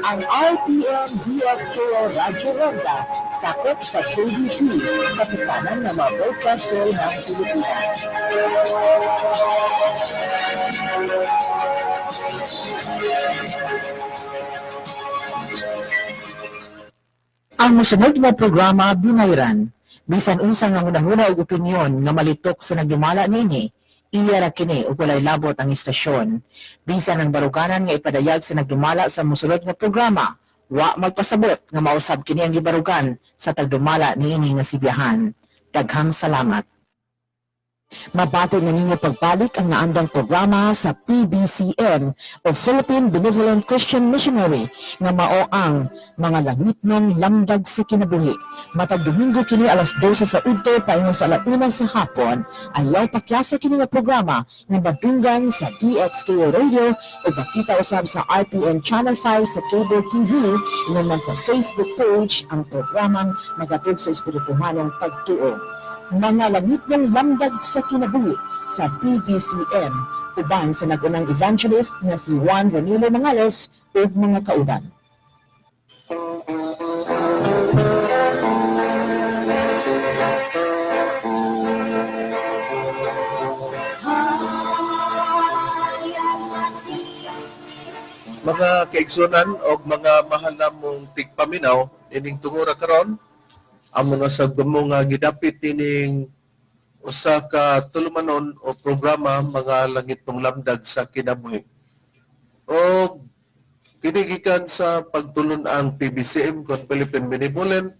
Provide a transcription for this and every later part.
Ang RPN DXKO Radyo Ronda, sakop sa KBP, kapisanan ng mga broadcaster ng Pilipinas. Ang mosunod nga programa binayran, bisan unsa nga hunahuna ug opinyon nga malitok sa nagdumala niini, iya ra kini ug walay labot ang istasyon. Bisan ang baruganan nga ipadayag sa nagdumala sa mosunod nga programa, wa magpasabot nga mausab kini ang gibarugan sa tagdumala niini nga sibiyahan. Daghang salamat. Mabati na ninyo pagbalik ang naandang programa sa PBCM o Philippine Benevolent Christian Missionary nga mao ang Mga Langitnong Lamdag sa Kinabuhi. Matag Domingo kini alas 12 sa udto paingon sa 1:00 sa hapon. Ayaw pakyasa kini nga programa nga madunggan sa DXKO Radio o makita usab sa RPN Channel 5 sa Cable TV, ingon man sa Facebook page ang programang magatug sa espirituhanong pagtuo. Mga Langitnong Lamdag sa Kinabuhi sa PBCM, uban sa nag-unang evangelist nga si Juan Ronilo Mangales ug mga kauban. Mga kaigsunan og mga mahal namong tigpaminaw, ining tungura karon amo na sa gumo nga gidapit ining usa ka tulumanon o programa, Mga Langitnong Lamdag sa Kinabuhi. O kini gikan sa pagtulon ang PBCM kon Philippine Benevolent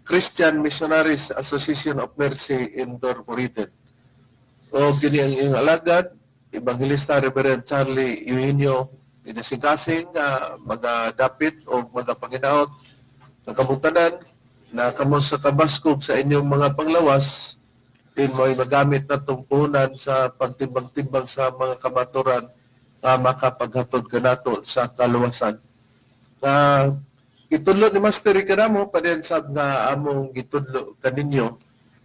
Christian Missionaries Association of Mercy Incorporated. O kini ang iyong alagad, Evangelista Reverend Charlie Eugenio Inasingkasing, nga mga dapit o mga panginaot nga kamong na kamo sa kabaskog sa inyong mga panglawas din mo ay magamit na tungkunan sa pagtimbang-timbang sa mga kamaturan nga makapaghatod kanato sa kaluwasan. Gitudlo ni Master Ricaramo pa din sab nga among gitudlo kaninyo.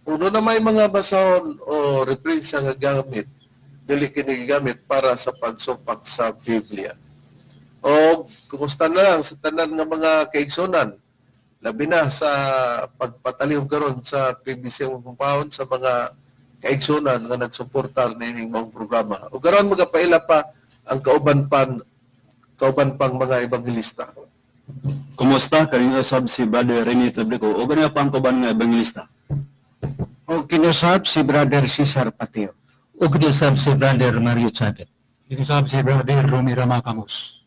Uno na may mga basahon o referensya nga gamit, dili kini gigamit para sa pagsumpak sa Biblia. O kumusta na lang sa tanan nga mga kaigsunan, labi na sa pagpatalihog karon sa PBC ang sa mga kaigsunan nga nagsuportar niining maong programa. O karon magapaila pa ang kauban pang mga ebanghelista. Kumusta kanino sab si Brother Rene Tablico o ganyan pa ang kauban nga ebanghelista. O kinusab si Brother Cesar Patio. O kinusab si Brother Mario Chavez. Kinusab si Brother Romy Ramacamos.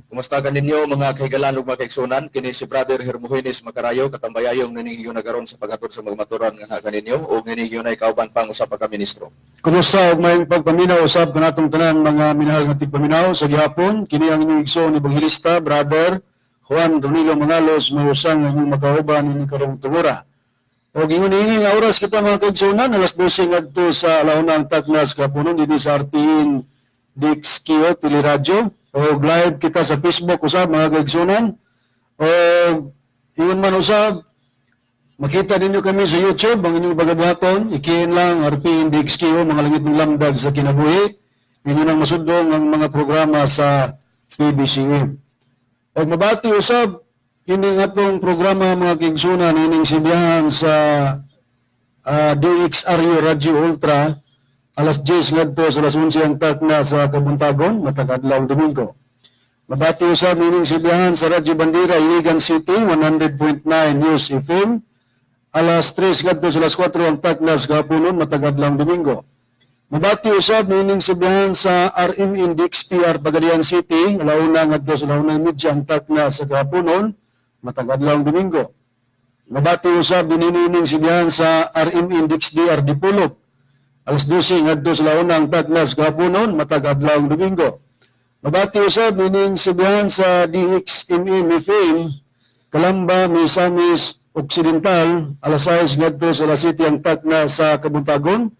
Kumusta kaninyo mga kahigalan ug mga kaigsunan? Kini si Brother Hermogenes Macarayo, katambayayong naningiyon na karon sa paghatod sa mga maturan nga kaninyo ug niningiyon ay kauban pang usa pa ka ministro. Kumusta ug maayong pagpaminaw usab kanatong tanan mga minahal nga tigpaminaw sa gihapon. Kini ang inyong igsoon ebanghelista, Brother Juan Ronilo Mangalos, mahusang ang inyong makauban ini karong tungura. O ingon ini nga oras kita, mga kaigsuonan, alas 12 ngadto sa alauna ang taknas kapunon dinhi sa RPN DXKO Teleradyo. O live kita sa Facebook usab, mga kaigsuonan. O ingon man usab, makita ninyo kami sa YouTube, ang inyong pagabuhaton, ikiin lang RPN DXKO, Mga Langitnong Lamdag sa Kinabuhi. Inyo nang masundong ang mga programa sa PBCM. O mabati usab, kini atong programa, mga kaigsunan, ining sibiyahan sa DXRU Radio Ultra, alas 10 ngadto sa alas 11 ang takna sa Kabuntagon, matag adlaw Domingo. Mabati usab ining sibiyahan sa Radyo Bandera, Iligan City, 100.9 News FM, alas 3 ngadto sa alas 4 ang taknas kahaponon, matag adlaw Domingo. Mabati usab niining sibiyahan sa RM Index PR Pagadian City, alauna ngadto sa 1:30 ang takna sa kahaponon, matag adlaw Domingo. Mabati usab niining sibiyahan sa RM Index DR Dipolog, alas 12 ngadto sa alauna ang takna sa kahaponon, matag adlaw Domingo. Mabati usab niining sibiyahan sa DXMM FM Calamba, Misamis Occidental, alas 6 ngadto sa alas 7 ang takna sa Kabuntagon,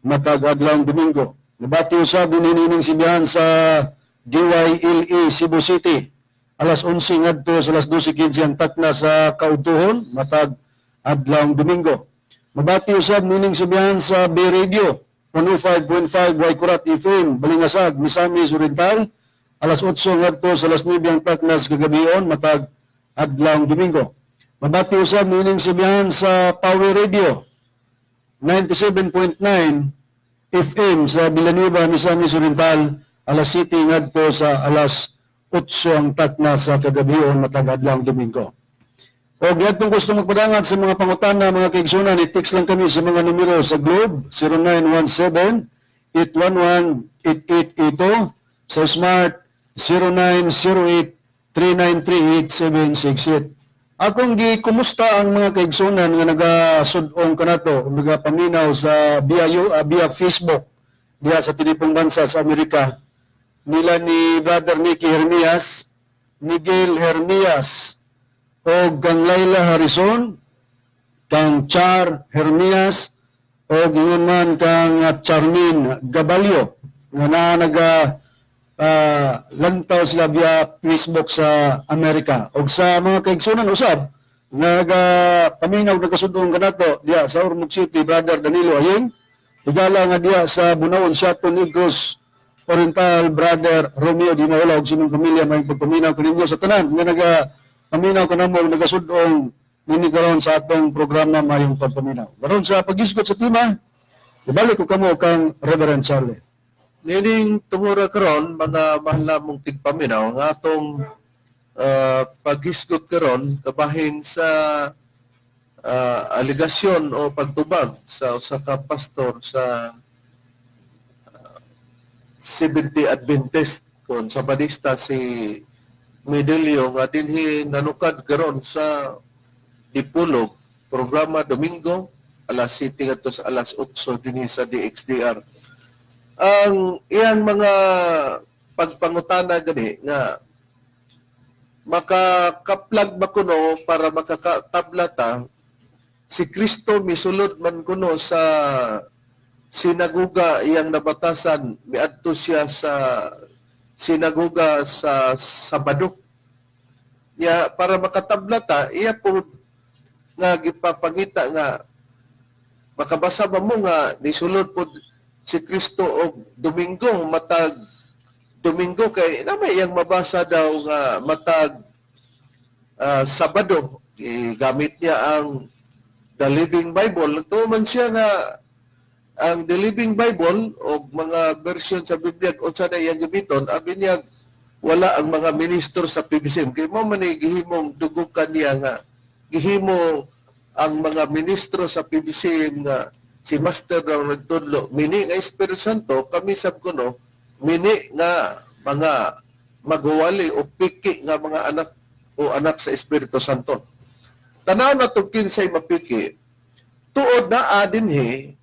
matag adlaw Domingo. Mabati usab niining sibiyahan sa DYLE Cebu City, alas 11 ngadto sa alas 12:15 ang takna sa Kautuhon, matag adlaw Domingo. Mabati usab niining sibiyahan sa B Radio 105.5 Waikurat FM, Balingasag, Misamis Oriental, alas 8 ngadto sa alas 9 ang taknas kagabion matag adlaw Domingo. Mabati usab niining sibihan sa Power Radio 97.9 FM sa Villanueva, Misamis Oriental, alas 7 ngadto sa alas 8 ang takna sa kagabion matag adlaw Domingo. O atong gusto magpadangat sa mga pangutana, mga kaigsunan, i-text lang kami sa mga numero sa Globe, 0917-811-8882, sa Smart, 0908-393-8768. Akong gikumusta ang mga kaigsunan nga nagasud-ong kanato, nagapaminaw sa via Facebook diha sa tinipong bansa sa Amerika nila ni Brother Nicky Hermias, Miguel Hermias, o kang Laila Harrison, kang Char Hermias, o ingon man kang Charmin Gabalio nga naa naga lantaw sila via Facebook sa Amerika. Og sa mga kaigsunan usab naga paminaw, nagasudong kanato diha sa Ormoc City, Brother Danilo Ayeng, higala nga diha sa Bunaon, Siaton, Negros Oriental, Brother Romeo Di Maula ug sinong pamilya, may pagpaminaw kaninyo. Sa tanan nga naga paminaw kanamo, nagasudong nini karon sa atong programa, mayong pagpaminaw. Karon sa paghisgot sa tema, ibalik ko kamo kang Reverend Charlie. Nining tungura karon, mga mahal namong tigpaminaw, ang atong paghisgot karon kabahin sa aligasyon o pagtubag sa usa ka pastor sa Seventh-day Adventist kon Sabadista, si Medelio, nga dinhi nanukad karon sa Dipolog, programa Domingo alas 7 ngadto sa alas 8 dinhi sa DXDR. Ang iyang mga pagpangutana gani nga makakaplag ba kuno para makakatabla ta, si Kristo misulod man kuno sa sinaguga, iyang nabatasan miadto siya sa sinaguga sa Sabado. Ya para makatabla ta, iya po nga gipapangita nga makabasa ba mo nga nisulod po si Kristo og Domingo, matag Domingo, kay na may iyang mabasa daw nga matag Sabado. Gamit niya ang The Living Bible. Tuo man siya nga ang The Living Bible o mga version sa Biblia unsa na iyang gamiton, abi niya wala ang mga ministro sa PBCM kay mo man ni gihimong dugukan niya nga gihimo ang mga ministro sa PBCM nga si Master daw nagtudlo mini nga Espiritu Santo. Kami sab kuno mini nga mga magwali o piki nga mga anak o anak sa Espiritu Santo. Tanaw na to kinsay mapiki. Tuod na dinhi,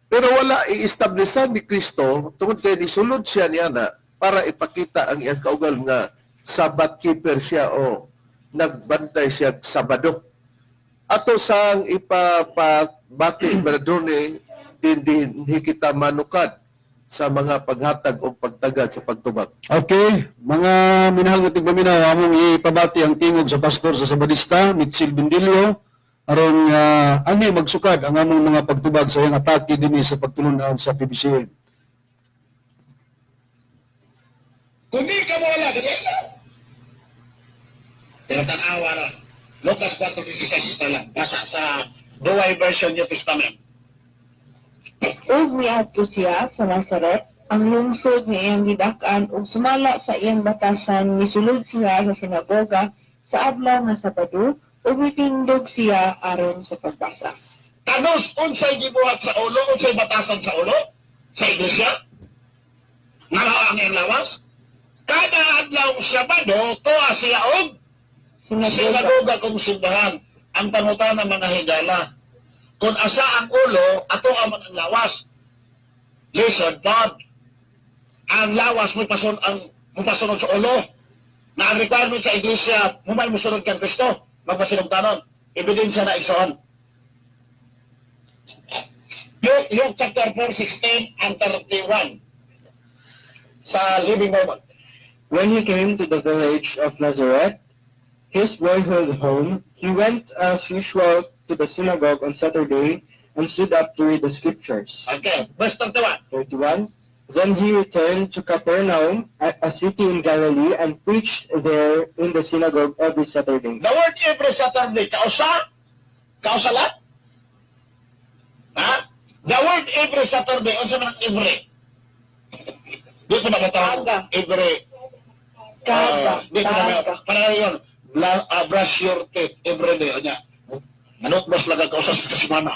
pero wala i-establishan ni Kristo tungod kay nisulod siya niya na para ipakita ang iyang kaugal nga Sabbath keeper siya o nagbantay siya Sabado. Ato sang ipapabati, Brother, din din kita manukad sa mga paghatag o pagtagad sa pagtubag. Okay, mga minahal nga tigpaminaw, among ipabati ang tingog sa pastor sa Sabadista, Mitchell Bendilio, aron ani magsukad ang among mga pagtubag sa iyang atake dinhi sa pagtulunan sa PBCM. Kung di ka mo wala, ganyan lang. Pero tanawa na, Lucas 4:16 na lang, basa sa Douay Version New Testament. Ug miadto siya sa Nazaret, ang lungsod nga iyang gidak-an, ug sumala sa iyang batasan misulod siya sa sinagoga sa adlaw nga Sabado ug mitindog siya aron sa pagbasa. Tanos, unsay gibuhat sa ulo, unsay batasan sa ulo, sa iglesia, nga ang iyang lawas. Kada adlaw Sabado, tuwa siya og Sinagoga. Sinagoga kung simbahan, ang pangutana, mga higala. Kung asa ang ulo, ato man ang lawas. Listen, God. Ang lawas mo pasun ang mupasunod sa ulo. Na ang requirement sa iglesia, mumay musunod kang Kristo, magpasinugtanon. Ebidensya na, igsoon. Luke chapter 4, 16 and 31 sa Living Bible. When he came to the village of Nazareth, his boyhood home, he went as usual to the synagogue on Saturday and stood up to read the scriptures. Okay, verse 31. 31. Then he returned to Capernaum, a city in Galilee, and preached there in the synagogue every Saturday. The word "every Saturday," kausa? Kausa lang? Ha? The word "every Saturday," unsa man ang "every"? Di ko na matawag. Kada. Every. Kada. Di ko na Kada. Para yun, brush your teeth every day. Unya, manutbas lang ka kausa sa kasimana.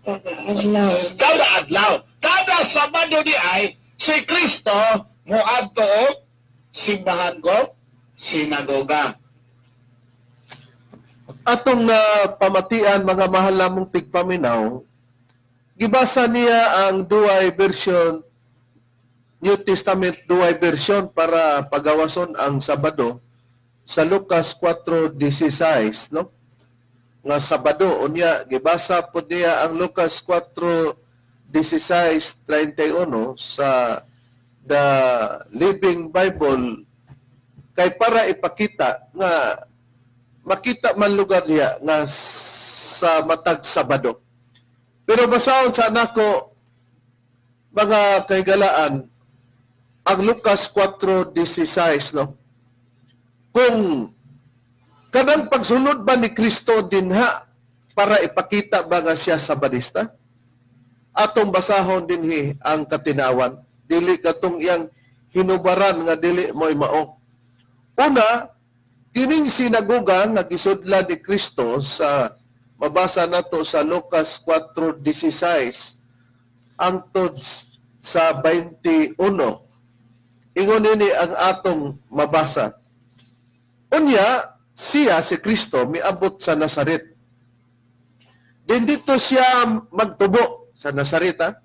Kada adlaw. Kada adlaw. Kada Sabado di ay, si Kristo moadto og simbahan ko, sinagoga. Atong na pamatian, mga mahal namong tigpaminaw, gibasa niya ang duay version, New Testament duay version, para pagawason ang Sabado sa Lucas 4:16, no, nga Sabado. Unya gibasa pod niya ang Lucas 4:16-31 sa The Living Bible kay para ipakita nga makita man lugar niya nga sa matag Sabado. Pero basahon sa nako, mga kahigalaan, ang Lucas 4:16, no? Kung kanang pagsulod ba ni Kristo dinha para ipakita ba nga siya Sabadista? Atong basahon dinhi ang katinawan. Dili katong iyang hinubaran nga dili mo'y mao. Una, kining sinagoga nga gisudlan ni Kristo sa mabasa nato sa Lucas 4:16 hangtod sa 21. Ingon nini ang atong mabasa. Unya, siya, si Kristo, miabot sa Nazaret. Din dito siya magtubo sa Nazaret. Ha?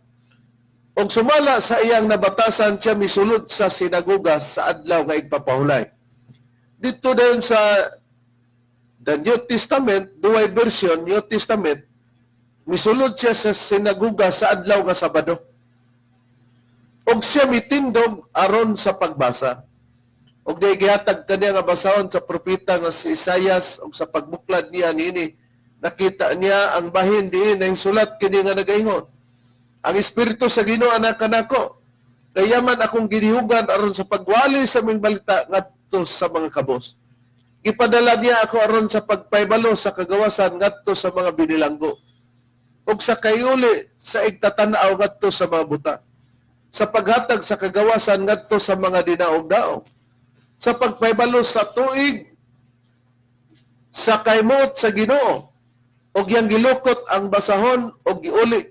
Og sumala sa iyang nabatasan, siya misulod sa sinagoga sa Adlaw nga Igpapahulay. Dito din sa The New Testament, duay version, New Testament, misulod siya sa sinagoga sa adlaw nga Sabado. Og siya mitindog aron sa pagbasa. Og di gihatag kaniya nga basahon sa propeta nga si Isayas, og sa pagbuklad niya niini, nakita niya ang bahin diin ang sulat kini nga nagaingon: "Ang Espiritu sa Ginoo ana kanako. Kaya man akong ginihugan aron sa pagwali sa maayong balita ngadto sa mga kabos. Gipadala niya ako aron sa pagpahibalo sa kagawasan ngadto sa mga binilanggo ug sa kayuli sa igtatanaw ngadto sa mga buta. Sa paghatag sa kagawasan ngadto sa mga dinaog-daog. Sa pagpahibalo sa tuig sa kaymuot sa Ginoo." Og iyang gilukot ang basahon og giuli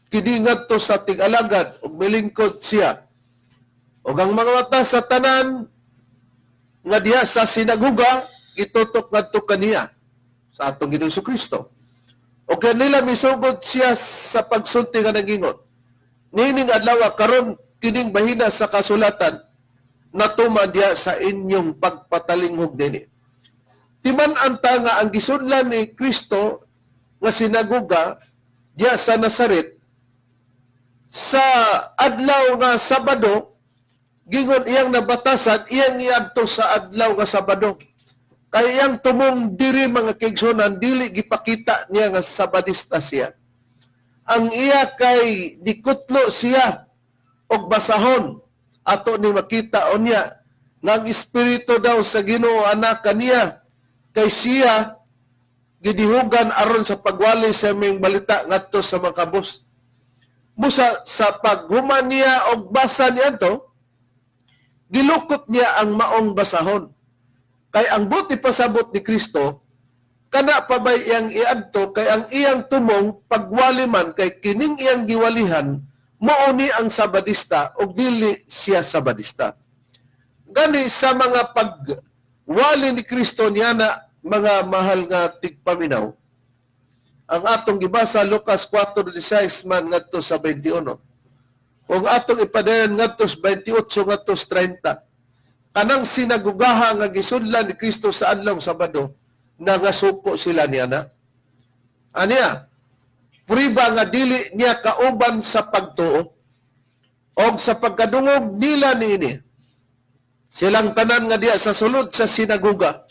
kini ngadto sa tig-alagad ug milingkod siya. Og ang mga mata sa tanan nga diha sa sinagoga gitutok ngadto kaniya, sa atong Ginoong Kristo. Og kanila misugod siya sa pagsulti nga nagingon: "Niining adlaw karon kining bahina sa kasulatan natuman diha sa inyong pagpatalinghog nini." Timan-an ta nga ang gisudlan ni Kristo nga sinagoga diha sa Nazaret sa adlaw nga Sabado, gingon iyang nabatasan, iyang iadto sa adlaw nga Sabado. Kay iyang tumong diri, mga kaigsunan, dili gipakita niya nga Sabadista siya. Ang iya kay nikutlo siya og basahon. Ato ni makita unya nga ang Espiritu daw sa Ginoo ana kaniya kay siya gidihugan aron sa pagwali sa maayong balita ngadto sa mga kabos. Busa sa paghuman niya og basa niadto, gilukot niya ang maong basahon. Kay ang buot ipasabot ni Kristo, kana pa bay iyang iadto kay ang iyang tumong pagwali man kay kining iyang giwalihan mao ni ang Sabadista og dili siya Sabadista. Gani sa mga pagwali ni Kristo niya na, mga mahal nga tigpaminaw, ang atong gibasa Lucas 4:16 man ngadto sa 21. Kung atong ipadayon ngadto sa 28 ngadto sa 30, kanang sinagugaha nga gisudlan ni Kristo sa adlaw Sabado, nangasuko sila niya na. Aniya, prueba nga dili niya kauban sa pagtuo og sa pagkadungog nila niini, silang tanan nga diya sa sulod sa sinagoga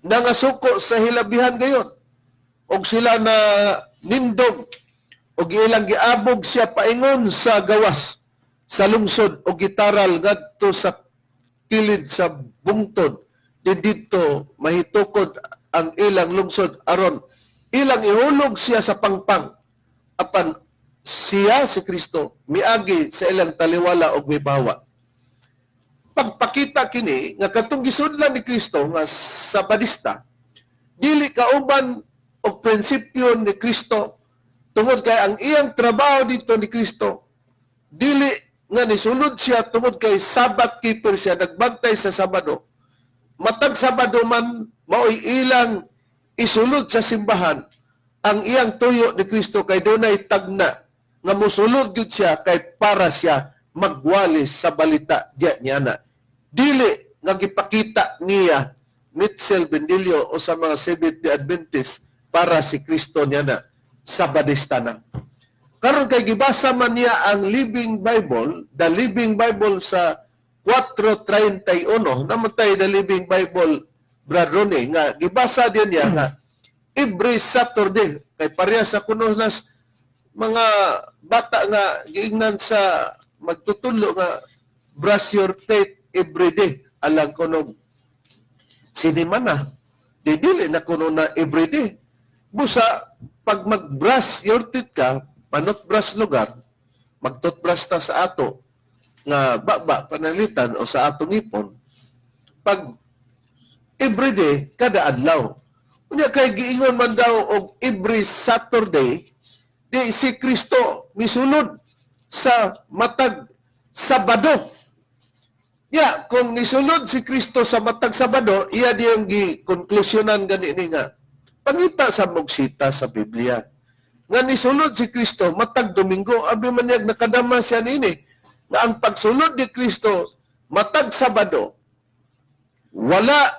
nangasuko sa hilabihan gayon og sila na nindog og ilang giabog siya paingon sa gawas. Sa lungsod o gitaral ngadto sa kilid sa bungtod, di didto mahitukod ang ilang lungsod aron ilang ihulog siya sa pangpang, apan siya, si Kristo, miagi sa ilang taliwala og mibawa. Pagpakita kini nga katong gisudlan ni Kristo nga Sabadista dili kauban og prinsipyo ni Kristo, tungod kay ang iyang trabaho dito ni Kristo, dili nga nisulod siya tungod kay Sabbath keeper siya, nagbantay sa Sabado. Matag Sabado man maoy ilang isulod sa simbahan ang iyang tuyo ni Kristo, kay dunay tagna nga mosulod gyud siya kay para siya magwali sa balita diya niya na dili nga gipakita niya Mitchell Bendilio o sa mga Seventh-day Adventist para si Kristo niya na Sabadista na. Karon kay gibasa man niya ang Living Bible, the Living Bible sa 4.31, namatay the Living Bible, Brad Ronnie, nga gibasa din niya nga every Saturday, kay pareha sa kuno nas mga bata nga giingnan sa magtutudlo nga "Brush your teeth every day," alang kuno sinima na di dili na kuno na every day. Busa pag mag-brush your teeth ka, pa-toothbrush lugar, mag-toothbrush ta sa ato nga baba panalitan o sa atong ipon, pag everyday, kada adlaw. Unya kay giingon man daw og every Saturday, di si Kristo misulod sa matag Sabado. Ya, kung nisulod si Kristo sa matag Sabado, iya diyang gi-konklusyonan gani ni nga. Pangita sa mogsita sa Biblia nga nisulod si Kristo matag Domingo, abi man niyag nakadama siya nini nga ang pagsulod ni Kristo matag Sabado wala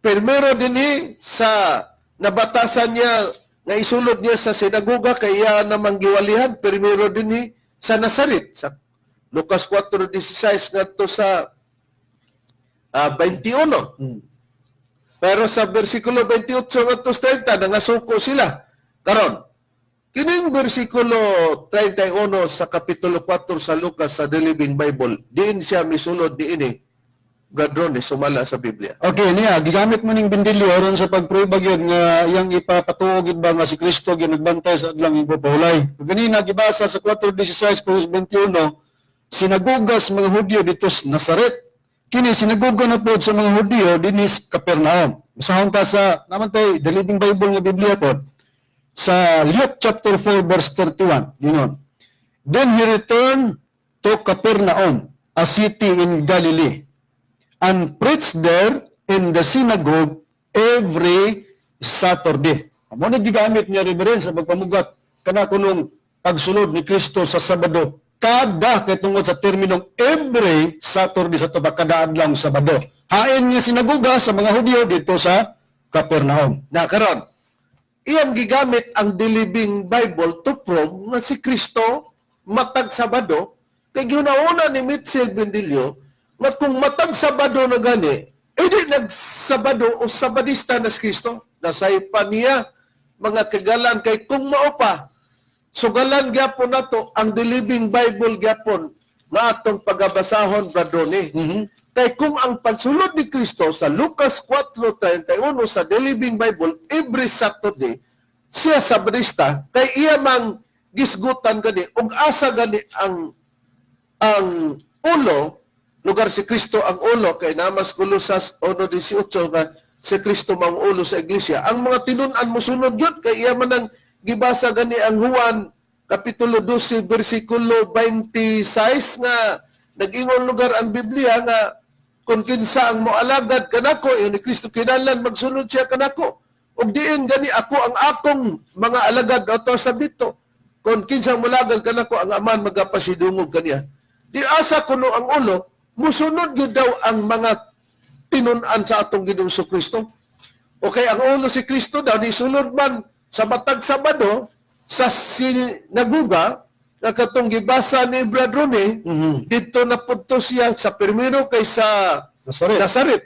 primero dinhi sa nabatasan niya nga isulod niya sa sinagoga, kay iya namang giwalihan primero dinhi sa Nazaret sa Lucas 4:16 ngadto sa 21. Pero sa versikulo 28 ngadto sa 30, nangasuko sila. Karon, kining versikulo 31 sa kapitulo 4 sa Lucas sa The Living Bible, diin siya misulod diini, Brad Ronnie, sumala sa Biblia? Okay, niya, gigamit mo ning Bendilio aron sa pagprueba gyud nga iyang ipapatuo gyud ba nga si Kristo gyud nagbantay sa adlawng Igpapahulay. Ganina gibasa sa 4:16 verse 21, sinagoga sa mga Hudyo dito sa Nazaret. Kini sinagoga na pod sa mga Hudyo dinhi sa Capernaum. Basahon ta sa naman tay The Living Bible nga Biblia pod sa Luke chapter 4 verse 31. Ginon. "Then he returned to Capernaum, a city in Galilee, and preached there in the synagogue every Saturday." Amo na gigamit niya, Reverend, sa pagpamugat kana kunong pagsulod ni Kristo sa Sabado kada, kay tungod sa terminong every Saturday sa tubag kada adlaw Sabado. Hain nga sinagoga sa mga Hudyo dito sa Capernaum. Na karon, iyang gigamit ang The Living Bible to prove nga si Kristo matag Sabado, kay giuna ni Mitchell Bendilio nga kung matag Sabado na gani, edi nagsabado o Sabadista na si Kristo. Nasaypa niya, mga kagalan, kay kung mao pa, sugalan gyapon nato ang The Living Bible gyapon nga atong pagabasahon, Brad Ronnie. Kay kung ang pagsulod ni Kristo sa Lucas 4.31 sa The Living Bible every Saturday, siya Sabadista, kay iya mang gisgutan gani ug asa gani ang ulo, lugar si Kristo ang ulo, kay namas Kolosas 1:18 nga si Kristo mang ulo sa iglesia. Ang mga tinun-an mosunod yun kay iya man ang gibasa gani ang Juan kapitulo 12 bersikulo 26 nga nag-ingon lugar ang Biblia nga kung kinsa ang moalagad kanako, yun ni Kristo, kinahanglan magsunod siya kanako. Ug diin gani ako ang akong mga alagad ato sa dito. Kung kinsa molagad kanako, ang Aman magapasidungog kaniya. Di asa kuno ang ulo, musunod gyud daw ang mga tinun-an sa atong Ginoong Kristo. Okay, ang ulo si Kristo daw ni sulod man sa matag Sabado sa sinaguga na katong gibasa ni Brad Ronnie, dito na pudto siya sa primero kay sa Nazaret. Nazaret.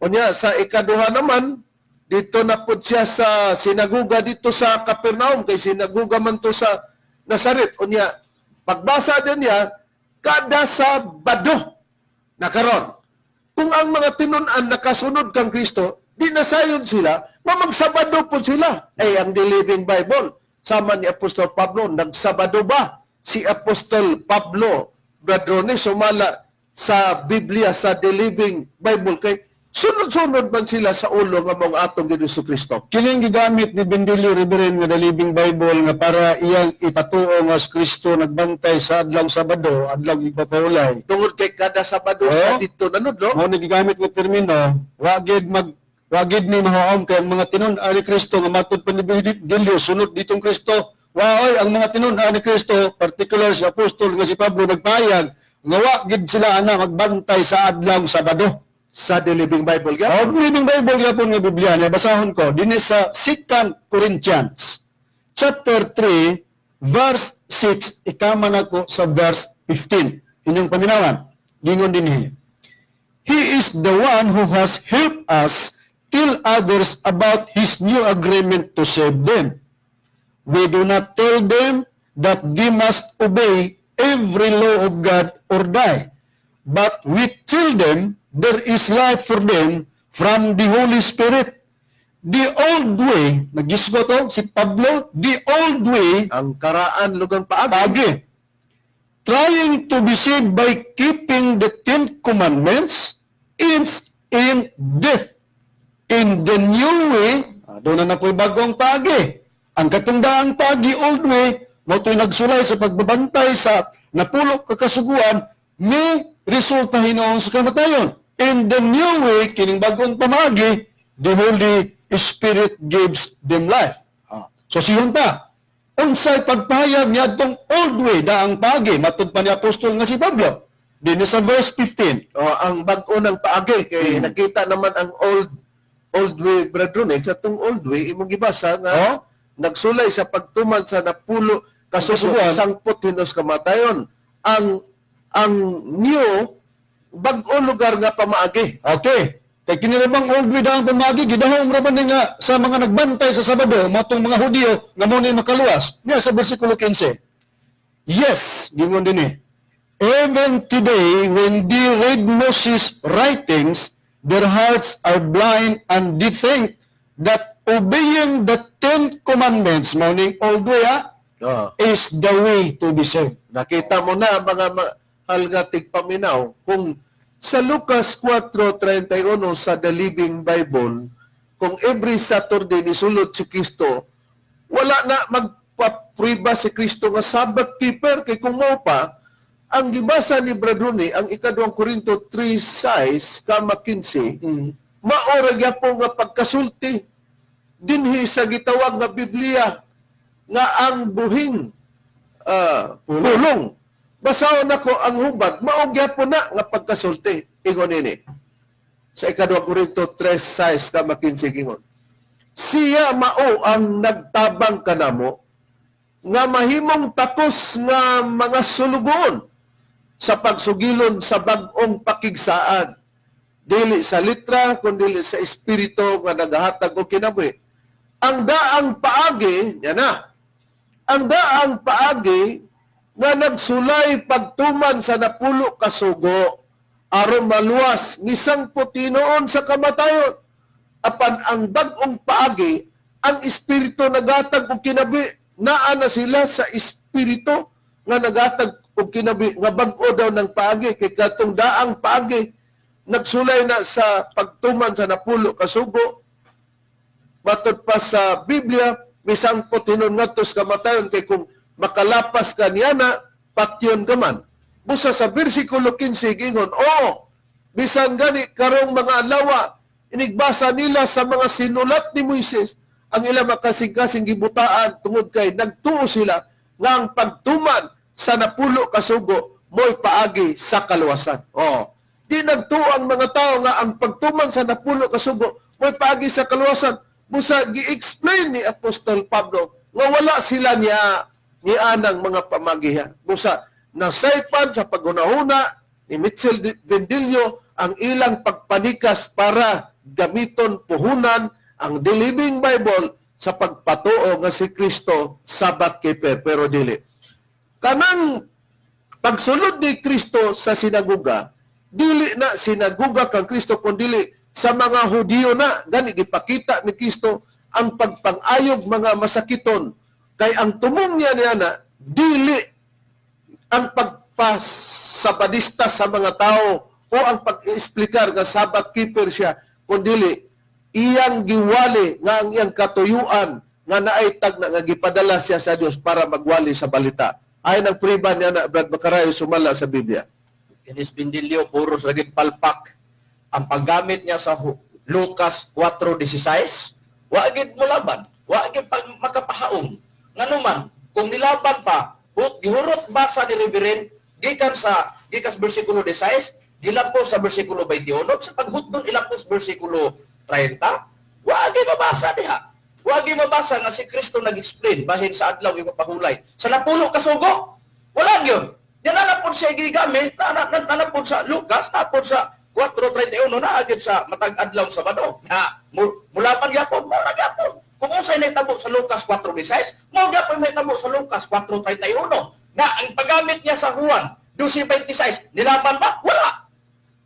Unya sa ikaduha naman, dito na pud siya sa sinaguga dito sa Capernaum, kay sinaguga man to sa Nazaret. Unya pagbasa din niya Kada Sabado na karon. Kung ang mga tinun-an nakasunod kang Kristo, di nasayon sila, nga magsabado po sila. Ay, ang The Living Bible, sama ni Apostol Pablo, nagsabado ba si Apostol Pablo, Brother, sumala sa Biblia, sa The Living Bible, kay sunod-sunod man sila sa ulo nga mga atong Ginoong Kristo? Kining gigamit ni Bendilio, Reverend, nga The Living Bible nga para iyang ipatuo nga si Kristo nagbantay sa adlaw Sabado, adlaw igpapaulay. Tungod kay kada Sabado Oh. sa dito nanudlo. Mao ni gigamit nga termino, wa gid ni mahuom kay ang mga tinun-an ni Kristo nga matud pa ni Bendilio sunod ditong Kristo. Waoy ang mga tinun-an ni Kristo, particular si apostol nga si Pablo, nagpahayag nga wa gid sila ana magbantay sa adlaw Sabado. Sa The Living Bible Og gyapon. Living Bible gyapon nga Biblia niya, basahon ko dinhi sa 2 Corinthians chapter 3 verse 6, ikama nako sa verse 15. Inyong paminawan. Gingon dinhi. "He is the one who has helped us tell others about his new agreement to save them. We do not tell them that they must obey every law of God or die. But we tell them there is life for them from the Holy Spirit. The old way," nagisgo to si Pablo, "the old way," Ang karaan lugang paagi. Paagi, "trying to be saved by keeping the Ten Commandments ends in death. In the new way," doon na po'y bagong paagi. Ang katong daang paagi, old way, mao to'y nagsulay sa pagbabantay sa napulo ka kasuguan, may resulta hinuon sa kamatayon. "In the new way," kining bagong pamaagi, "the Holy Spirit gives them life." So sihon ta, unsay pagpahayag niadtong old way, daang paagi, matud pa ni apostol nga si Pablo? Dinhi sa verse 15. O, ang bag-o ng paagi kay nakita naman ang old way, Brother Ronnie, sa tong old way imong gibasa nga nagsulay sa pagtuman sa napulo kasugo, kasuguan. Sangpot hinos kamatayon. Ang new, bag-o lugar nga pamaagi. Okay. Kay kini ra bang old way, daang pamaagi, gidahom ra ba ni nga sa mga nagbantay sa Sabado, matong mga Hudiyo nga mao ni makaluwas? Niya sa bersikulo 15. "Yes," gingon dinhi, "even today when they read Moses' writings, their hearts are blind and they think that obeying the Ten Commandments," mao ning old way "is the way to be saved." Nakita mo na, mga mahal nga tigpaminaw, kung sa Lucas 4:31 sa The Living Bible, kung every Saturday nisulod si Kristo, wala na magpapriba si Kristo nga Sabbath keeper, kay kung mao pa, ang gibasa ni Brother ang ikaduhang Korinto 3:6 kama 15, mao ra gyapon nga pagkasulti dinhi sa gitawag nga Biblia nga ang buhing pulong. Basahon nako ang hubad, mao gyapon na nga pagkasulti. Ingon nini. Sa ikaduha Korinto 3:6 kama 15, gingon: "Siya mao ang nagtabang kanamo nga mahimong takos nga mga sulugoon sa pagsugilon sa bag-ong pakigsaad. Dili sa litra, kundi sa espiritu nga nagahatag og kinabuhi. Ang daang paagi," yan na, "ang daang paagi nga nagsulay pagtuman sa napulo kasugo aron maluwas nisangpot hinuon sa kamatayon. Apan ang bag-ong paagi, ang espiritu nagatag og kinabuhi." Naa na sila sa espiritu nga nagatag og kinabuhi nga bag-o daw ng paagi, kay katong daang paagi nagsulay na sa pagtuman sa napulo kasugo, matod pa sa Biblia, misangpot hinuon ngadto sa kamatayon, kay kung makalapas ka niya na, patyon ka man. Busa sa versikulo 15 gingon, "Oo, bisan gani karong mga adlaw, inigbasa nila sa mga sinulat ni Moises, ang ilang makasing-kasing gibutaan tungod kay nagtuo sila nga ang pagtuman sa napulo kasugo mo'y paagi sa kaluwasan." Oh. Di nagtuo ang mga tao nga ang pagtuman sa napulo kasugo mo'y paagi sa kaluwasan. Busa gi-explain ni Apostol Pablo nga wala sila niya ni anang mga pamagihan. Busa nasaypan sa paghunahuna ni Mitchell Bendillo ang ilang pagpanikas para gamiton puhunan ang The Living Bible sa pagpatuo nga si Kristo Sabbath keeper, pero dili. Kanang Pagsulod ni Kristo sa sinagoga, dili na sinagoga kang Kristo kundili sa mga Hudiyo na. Gani gipakita ni Kristo ang pagpang-ayog mga masakiton, kay ang tumong niya niya na dili ang pagpasabadista sa mga tao o ang pag-explicar nga Sabbath keeper siya, kundili iyang giwali nga ang iyang katuyuan nga naay tagna nga gipadala siya sa Dios para magwali sa balita. Ayon ang priba niya na Brad Macarayo sumala sa Biblia. Kinis Bindilyo, puro sa laging palpak. Ang paggamit niya sa Lucas 4:16, wa gid mo laban, wa gid pag makapahaom. Nganuman, kung nilaban pa, hut, gihurot basa ni Reverend gikan sa bersikulo 16, gilapos sa bersikulo 21, sa paghutdon ilapos bersikulo 30, wa gid mabasa diha. Wa gid mabasa nga si Kristo nag-explain bahin sa adlaw yung pahulay. Sa napulo kasugo, wala gyud. Yan na po siya gigamit, na sa Lucas, na sa 4:31 na agad sa matag adlaw Sabado. Na mulapan gyapon, mao ra gyapon. Kung unsay nahitabo sa Lucas 4:16, mao gyapon nahitabo sa Lucas 4:31. Na ang paggamit niya sa Juan 12:26, nilaban ba? Wala.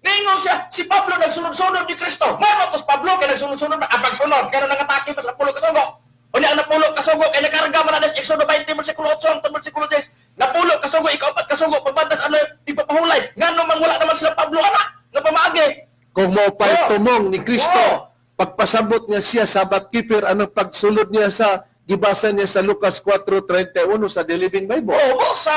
Ningon siya, si Pablo nagsunod-sunod ni Kristo. Mao to si Pablo kay nagsunod-sunod na ang pagsunod kay nangatake pa sa napulo kasugo. Unya ang napulo kasugo kay nakarga man na sa Exodo 20 versikulo 8 hangtod versikulo 10. Napulo kasugo, ikaupat kasugo pagbantas ano ipapahulay. Ngano man wala naman sila Pablo ana nga pamaagi. Kung mo pa'y Oh. tumong ni Kristo, Oh. pagpasabot niya siya Sabbath keeper, anong pagsulod niya sa gibasa niya sa Lucas 4:31 sa The Living Bible. Oo, sa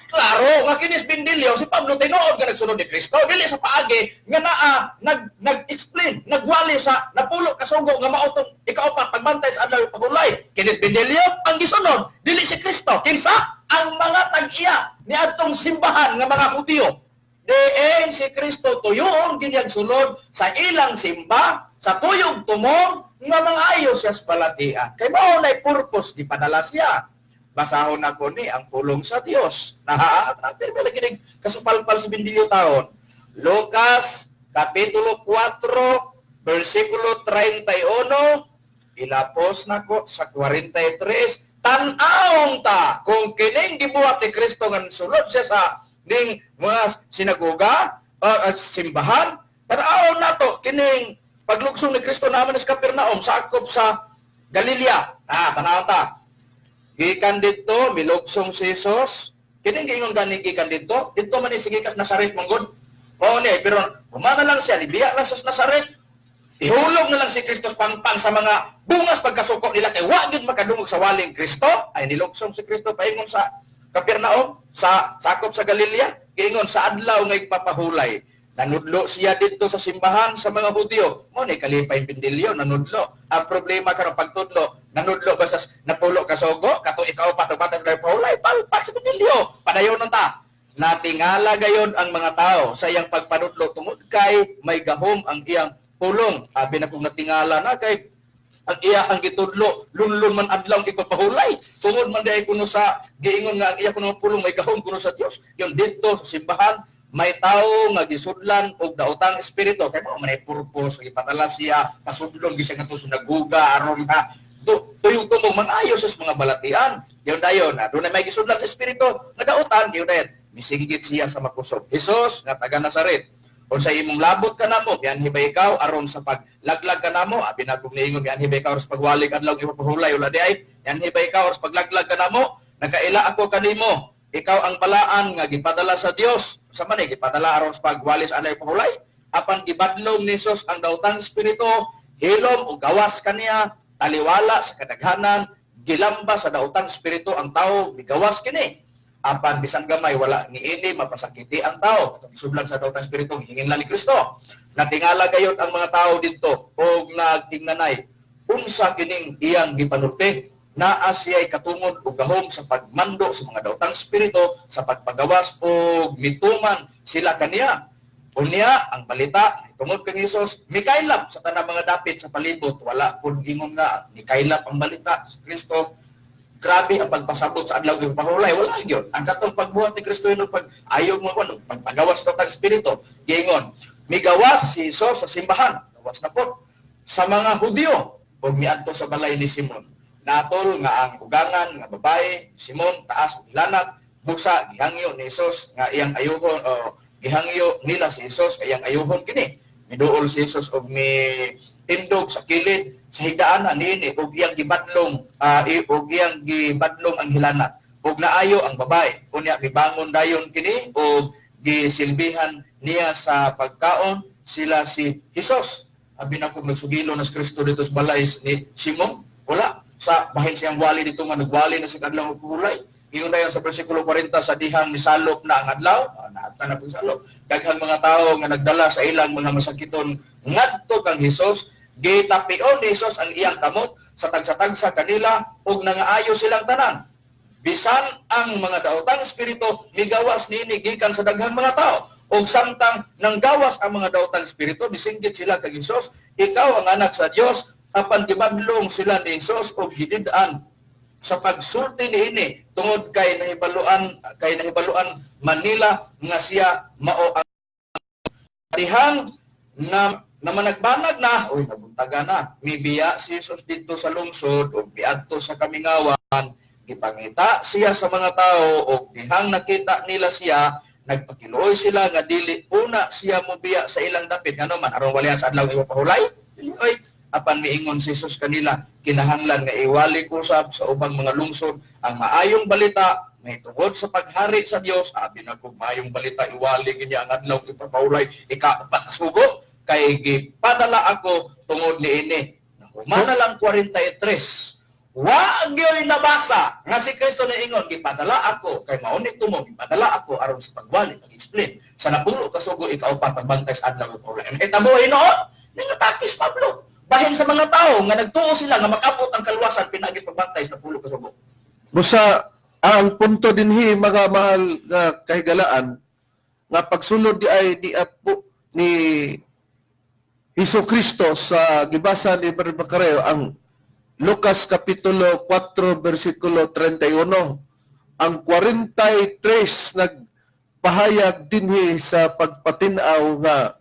klaro nga kinis Bindilyo si Pablo tinuod nga nagsunod ni Kristo dili sa paagi nga naa nag-explain, nagwali sa napulo kasugo nga mao tong ikaupat pagbantay sa adlaw pagulay. Kinis Bindilyo ang gisunod dili si Kristo, kinsa ang mga tag-iya niadtong simbahan nga mga Hudiyo. Diin si Kristo tuyoon ginyag sulod sa ilang simba sa tuyog tumong nga mga ayo siya sa balatian. Kay mao nay purpose gipadala siya. Basahon nako ni ang pulong sa Dios. Naha, lagi ning kasupalpal sa Bindilyo taon. Lucas kapitulo 4 versikulo 31 ilapos nako sa 43. Tan-awong ta kung kining gibuhat ni Kristo nga sulod siya sa ning mga sinagoga, simbahan. Tan-awon nato kining paglugsong ni Kristo naman sa Capernaum sakop sa Galilea. Tan-awon ta. Gikan didto milugsong si Jesus. Kining giingon gani gikan didto, didto man ni sige kas Nazaret manggod. Oo ni, pero humana lang siya, nibiya lang sa Nazaret. Ihulog na lang si Kristo pangpang sa mga bungas pagkasuko nila kay wa gyud makadungog sa waling Kristo. Ay nilugsong si Kristo paingon sa Capernaum, sa sakop sa Galilea, giingon sa adlaw nga ipapahulay. Nanudlo siya didto sa simbahan sa mga Hudyo. Mo ni kalipay Bindilyo nanudlo. Ang problema karon pagtudlo, nanudlo ba sa napulo ka sugo, kato ikaw patubatan sa pahulay, palpak sa Bindilyo. Padayon ta. Natingala gayon ang mga tao sa iyang pagpanudlo tungod kay may gahom ang iyang pulong. Abi na kung natingala na kay ang iya ang gitudlo, lunlun man adlaw ipapahulay. Tungod man diay kuno sa giingon nga ang iya kuno pulong may gahom kuno sa Dios. Yon didto sa simbahan may tao nga gisudlan og daotang espiritu kay mao man ay purpose gipatala siya pasudlon gi siya ngadto sa sinagoga aron nga tuyong tumong mangayo sa mga balatian. Yon dayon na dunay may gisudlan sa espiritu nga daotan, yon dayon misinggit siya sa makusog. Jesus nga taga Nazaret, unsa imong labot kanamo, mianhi ba ikaw aron sa paglaglag kanamo? Abi na kung niingon mianhi ba ikaw aron sa pagwalig adlaw ipapahulay, wala di ay mianhi ba ikaw aron sa paglaglag kanamo? Nakaila ako kanimo, ikaw ang balaan nga gipadala sa Dios. Sa man gipadala aron sa pagwali sa adlaw ipahulay. Apan gibadlong ni Jesus ang daotang espiritu, hilom o gawas kaniya, taliwala sa kadaghanan, gilamba sa daotang espiritu ang tao, gigawas kini. Apan bisan gamay wala niini mapasakiti ang tao. Katong gisudlan sa daotang espiritu hingin lang ni Kristo. Natingala gayud ang mga tao didto og nagtingnanay unsa kining iyang gipanulti. Naa siya'y katungod og gahom sa pagmando sa mga daotang espiritu sa pagpagawas og mituman sila kaniya. Unya ang balita tungod kang Hesus mikaylap sa tanang mga dapit sa palibot. Wala pud gingon nga mikaylap ang balita sa Kristo. Grabe ang pagpasabot sa adlaw ng pahulay, wala gyud. Ang katong pagbuhat ni Kristo yun, pag ayaw mo ano, pagpagawas sa tag espiritu, giingon, migawas si Jesus sa simbahan, gawas na po sa mga Hudyo, ug miadto sa balay ni Simon. Natol nga ang ugangan nga babae, Simon taas og hilanat, Busa gihangyo ni Jesus nga iyang ayuhon o gihangyo nila si Jesus nga iyang ayuhon kini. Miduol si Jesus og mi tindog sa kilid sa higdaanan niini og iyang gibadlong og iyang gibadlong ang hilanat. Og naayo ang babae. Unya mibangon dayon kini og gisilbihan niya sa pagkaon sila si Jesus. Abi na kung nagsugilo na si Kristo dito sa balay ni Simon, wala. Sa bahin siyang wali dito nga nagwali na sa kadlawng hulay. Ingon dayon sa bersikulo 40 sa dihang nisalop na ang adlaw, naata na pong salop. Daghang mga tao nga nagdala sa ilang mga masakiton ngadto kang Hesus, gitapion ni Hesus ang iyang kamot sa tagsa-tagsa kanila ug nangaayo silang tanan. Bisan ang mga daotang espiritu migawas niini gikan sa daghang mga tao. Ug samtang nanggawas ang mga daotang espiritu, misinggit sila kang Hesus, ikaw ang anak sa Dios, apan gibadlong sila ni Hesus ug gidid-an sa pagsulti niini tungod kay nahibaluan Manila nga siya mao ang dihang na na managbanag na, oy, nabuntaga na, mibiya si Jesus didto sa lungsod ug miadto sa kamingawan. Gipangita siya sa mga tao ug dihang nakita nila siya, nagpakiluoy sila nga dili una siya mobiya sa ilang dapit. Ngano man? Aron walian sa adlaw ipapahulay. Dili oy. Apan miingon si Jesus kanila, kinahanglan nga iwali ko usab sa ubang mga lungsod ang maayong balita mahitungod sa paghari sa Dios. Abi na kung maayong balita iwali ginya ang adlaw ipapahulay, ikaapat kasugo, kay gipadala ako tungod niini. Nahuman na lang 43, wa gyoy nabasa nga si Kristo niingon, gipadala ako kay mao ni tumo, gipadala ako aron sa pagwali, pag-explain sa napulo kasugo, ikaupat, pagbantay sa adlaw ipahulay. Nahitabo hinuon ningatake si Pablo bahin sa mga tao nga nagtuo sila nga makabot ang kaluwasan pinaagi sa pagbantay sa napulo kasugo. Busa ang punto dinhi, mga mahal nga kahigalaan, nga pagsulod di ay ni Apo ni Hesus Kristo sa gibasa ni Brother Macareo ang Lucas Kapitulo 4 versikulo 31, ang 43 nagpahayag dinhi sa pagpatin-aw nga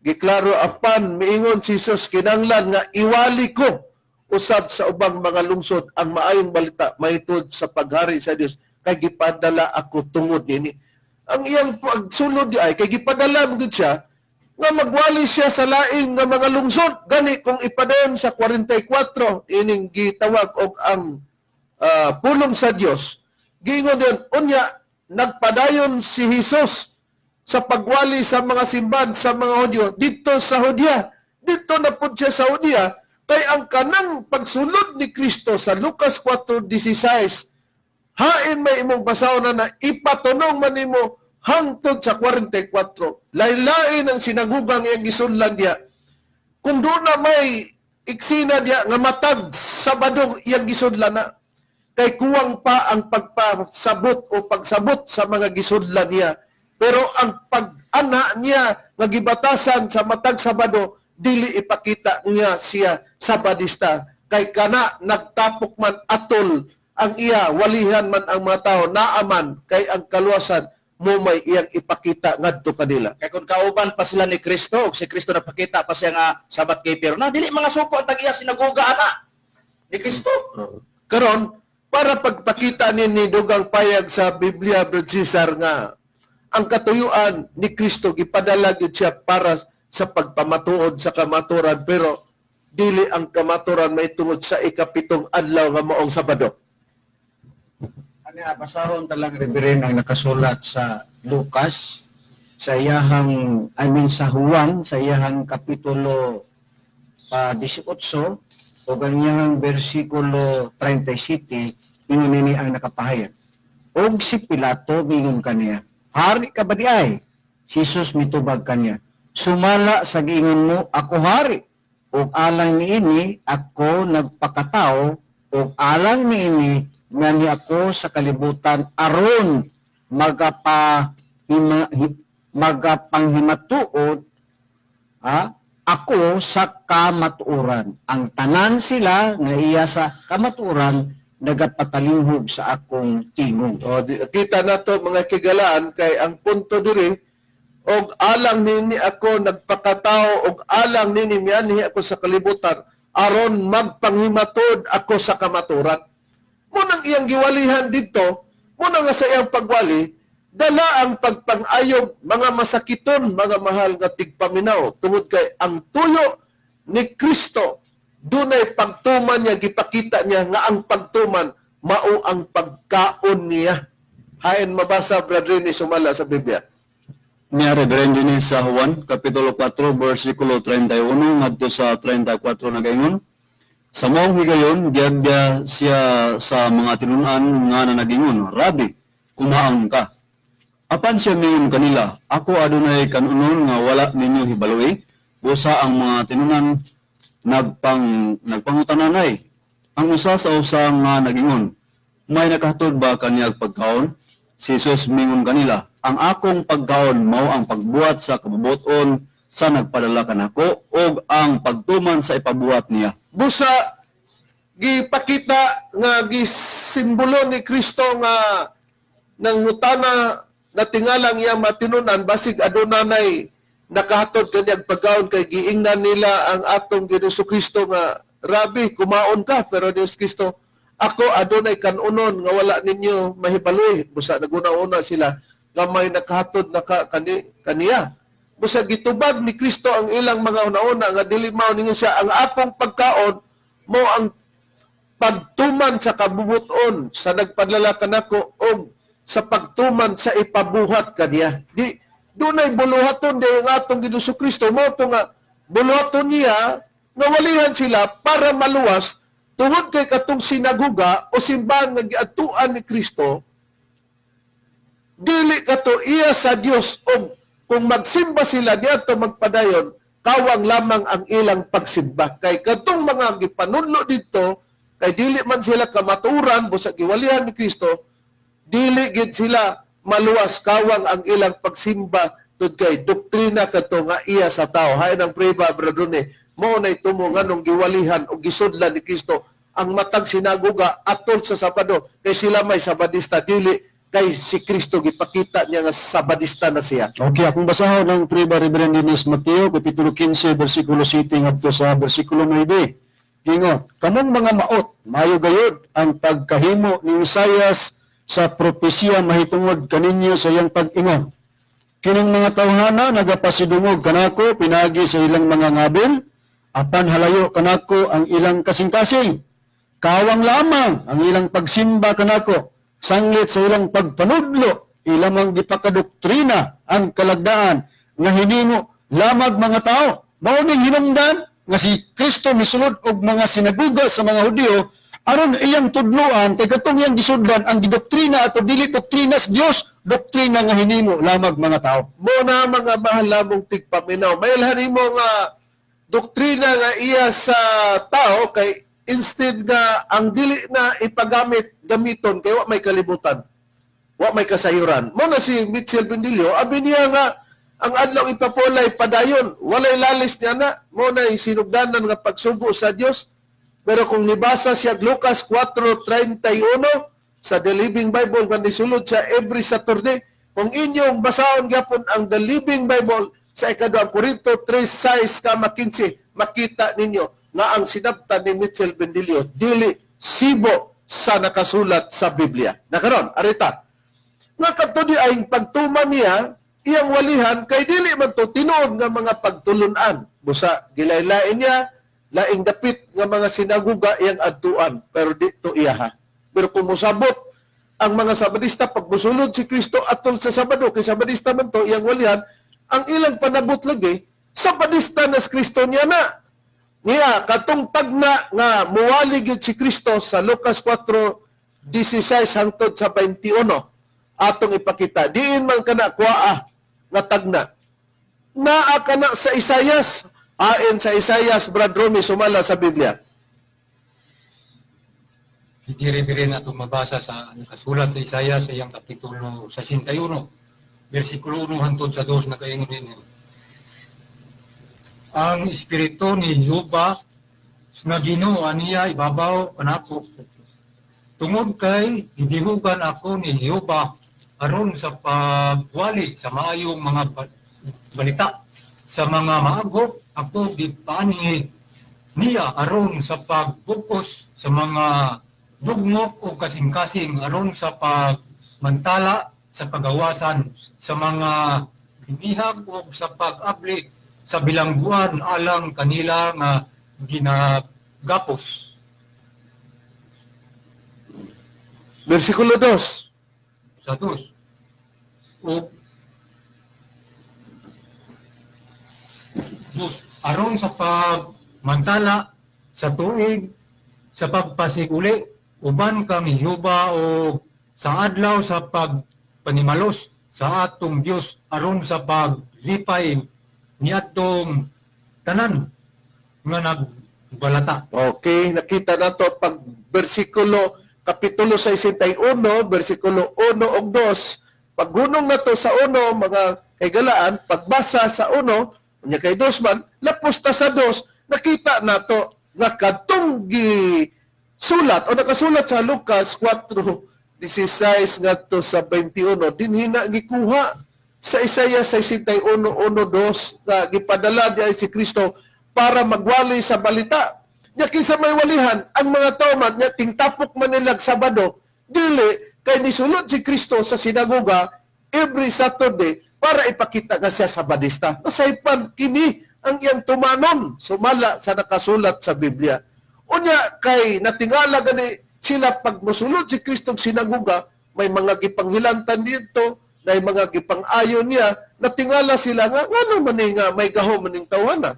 giklaro, apan miingon si Jesus, kinanglan nga iwali ko usab sa ubang mga lungsod ang maayong balita mahitungod sa paghari sa Dios, kay gipadala ako tungod niini. Ang iyang pagsulod di ay kay gipadala man gud siya nga magwali siya sa laing nga mga lungsod. Gani kung ipadayon sa 44 ining gitawag og ang pulong sa Dios, giingon din, unya nagpadayon si Jesus sa pagwali sa mga simbahan sa mga Hudyo didto sa Judea. Didto na pud siya sa Judea, kay ang kanang pagsulod ni Kristo sa Lucas 4:16, hain may imong basahon na na ipatunong man nimo hangtod sa 44. Lain-lain ang sinagugang iyang gisunlan diya. Kung doon na may iksina diya nga matag Sabado iyang gisunlan na, kay kuwang pa ang pagpasabot o pagsabot sa mga gisunlan niya. Pero ang pag-ana niya nga gibatasan sa matag Sabado, dili ipakita niya siya Sabadista, kay kana nagtapok man atol ang iya walihan man ang mga tao, naaman kay ang kaluwasan mo may iyang ipakita ngadto kanila. Kay kung kauban pa sila ni Kristo ug si Kristo napakita pa siya nga Sabbath keeper na, dili mga suko ang tag-iya sinagoga ana ni Kristo. Karon, para pagpakita ni dugang payag sa Biblia, Brother Cesar, nga ang katuyuan ni Kristo, gipadala gyud siya para sa pagpamatuod sa kamaturan, pero dili ang kamaturan may tungod sa ikapitong adlaw nga maong Sabado. Ano, basahon talang, Reverend, ang nakasulat sa Lucas sa iyahang, I mean, sa Juan sa iyahang kapitulo pa 18 o ang iyahang bersikulo 37. Ingon nini ang nakapahayag. Og si Pilato mingon kaniya, "Hari ka ba di ay?" Si Jesus mitubag kaniya, "Sumala sa giingon mo, ako hari. Ug alang niini ako nagpakatao, ug alang niini ngani ako sa kalibutan aron magapanghimatuod ako sa kamatuoran. Ang tanan sila nga iya sa kamatuoran nagapatalinghog sa akong tingog." O, di, kita na to, mga kigalaan, kay ang punto diri, og alang nini ako nagpakatao og alang nini mianhi ako sa kalibutan aron magpanghimatod ako sa kamaturan. Mo nang iyang giwalihan didto. Muna nga sa iyang pagwali, dala ang pagpang-ayog mga masakiton, mga mahal nga tigpaminaw, tungod kay ang tuyo ni Kristo dunay pagtuman niya, gipakita niya nga ang pagtuman mao ang pagkaon niya. Hain mabasa, Brother ni sumala sa Biblia. Niya Reverend dinhi sa Juan kapitulo 4 bersikulo 31 ngadto sa 34 nagaingon: Sa maong higayon giagya siya sa mga tinun-an nga nanagingon, "Rabi, kumaon ka." Apan siya miingon kanila, "Ako adunay kanunon nga wala ninyo hibaloi." Busa ang mga tinun-an nagpangutananay ang usa sa usa nga nagingon, "May nakahatod ba kaniyag pagkaon?" Si Jesus mingon kanila, "Ang akong pagkaon mao ang pagbuhat sa kabubuton sa nagpadala kanako ug ang pagtuman sa ipabuhat niya." Busa gipakita nga gisimbolo ni Kristo nga nangutana na tingalang iya matinunan basig aduna nay nakahatod kanyang pagkaon, kay giingnan nila ang atong Ginoong Kristo nga, "Rabi, kumaon ka." Pero ni Kristo, "Ako adunay kanunon nga wala ninyo mahibaloy." Busa naguna-una sila nga may nakahatod na kaniya. Busa gitubag ni Kristo ang ilang mga una-una nga dili mao ningon siya, "Ang akong pagkaon mo ang pagtuman sa kabubuton sa nagpadala kanako og sa pagtuman sa ipabuhat kaniya." Di dunay buluhaton di ang atong Ginoong Kristo, mo to nga buluhaton niya nga walihan sila para maluwas, tungod kay katong sinaguga o simbahan nga giadtuan ni Kristo dili kato iya sa Dios, og kung magsimba sila diadto magpadayon, kawang lamang ang ilang pagsimba, kay katong mga gipanudlo didto kay dili man sila kamaturan. Busa giwalihan ni Kristo, dili gid sila maluwas, kawang ang ilang pagsimba tud kay doktrina kadto nga iya sa tao. Hain ang preba, bradone, mo nay tumo nganong giwalihan o gisudlan ni Kristo ang matag sinagoga atol sa Sabado, kay sila may Sabadista, dili kay si Kristo gipakita niya nga Sabadista na siya. Okay, akong basahon ang prueba, Reverend Dennis, Mateo, Kapitulo 15, versikulo 7 ngadto sa versikulo 9. Gingon, "Kamong mga maot, mayo gayod ang pagkahimo ni Isayas sa propesiya mahitungod kaninyo sa iyang pag-ingon, 'Kining mga tawhana nagapasidungog kanako pinagi sa ilang mga ngabil, apan halayo kanako ang ilang kasing-kasing. Kawang lamang ang ilang pagsimba kanako, sanglit sa ilang pagpanudlo, ilamang gipakadoktrina ang kalagdaan nga hinimo lamag mga tao.'" Mao ning hinungdan nga si Kristo misulod og mga sinaguga sa mga Hudiyo aron iyang tudloan, kay katong iyang gisudlan ang gidoktrina ato dili doktrina sa Dios, doktrina nga hinimo lamag mga tao. Mo na mga mahal lamong tigpaminaw. May mo nga doktrina nga iya sa tao, kay instead nga ang dili na ipagamit gamiton kay wa may kalibutan. Wa may kasayuran. Mo na si Mitchell Bendillo, abi niya nga ang adlaw ipapulay padayon, walay lalis niya na, mo na sinugdanan nga pagsugo sa Dios. Pero kung nibasa siya Lucas 4:31 sa The Living Bible nga nisulod siya every Saturday, kung inyong basahon gyapon ang The Living Bible sa ikaduhang Korinto 3:6 kama 15, makita ninyo nga ang sinabtan ni Mitchell Bendillo dili sibo sa nakasulat sa Biblia. Nakaron, arita. Nga kadto di ay pagtuman niya, iyang walihan, kay dili man to tinuod nga mga pagtulunan. Busa gilaylain niya, laing dapit nga mga sinaguga iyang adtuan, pero di to iya ha. Pero kung mosabot ang mga Sabadista pag musulod si Kristo atol sa Sabado, kay Sabadista man to iyang walihan, ang ilang panabot lagi, Sabadista na si Kristo niya na. Niya, katong tagna nga muwali gyud si Kristo sa Lucas 4:16 hangtod sa 21, atong ipakita. Diin man kana kuaa nga tagna. Naa kana sa Isayas. Ayon sa Isayas, Brad Romy, sumala sa Biblia. Hindi Reverend atong mabasa sa nakasulat sa Isaiah sa iyang kapitulo 61, versikulo 1 hangtod sa 2, nakaingon din. "Ang espiritu ni Jehova nga Ginoo aniya ibabaw kanako, tungod kay gidihugan ako ni Jehova aron sa pagwali sa maayong mga balita sa mga maagok. Ako gipaanhi niya aron sa pagbugkos sa mga dugmok o kasing-kasing, aron sa pagwali pagmantala sa pagawasan sa mga binihag ug sa pag-abli sa bilangguan alang kanila nga ginagapos. Versikulo 2. Sa dos. O dos, aron sa pagmantala sa tuig sa pagpasiguli uban kang Jehova o sa adlaw sa pagpanimalos sa atong Dios aron sa paglipay niadtong tanan nga nagbalata. Okay, nakita na to pag versikulo kapitulo 61, versikulo 1 ug 2. Paggunong na to sa 1, mga kaigalaan, pagbasa sa 1, unya kay 2 man, lapos ta sa 2, nakita na to nga kadtong gi sulat o nakasulat sa Lucas 4:16 ngadto sa 21, dinhi na gikuha sa Isaiah 61:1-2 nga gipadala diay si Kristo para magwali sa balita. Nya kinsa may walihan ang mga tao man nya tingtapok man nila Sabado, dili kay nisulod si Kristo sa sinagoga every Saturday para ipakita nga siya Sabadista. Nasaypan kini ang iyang tumanon sumala sa nakasulat sa Biblia. Unya kay natingala gani sila pag mosulod si Kristo sa sinagoga, may mga gipanghilantan dito, may mga gipang-ayon niya, natingala sila nga ngano man ni nga may gahom maning tawhana.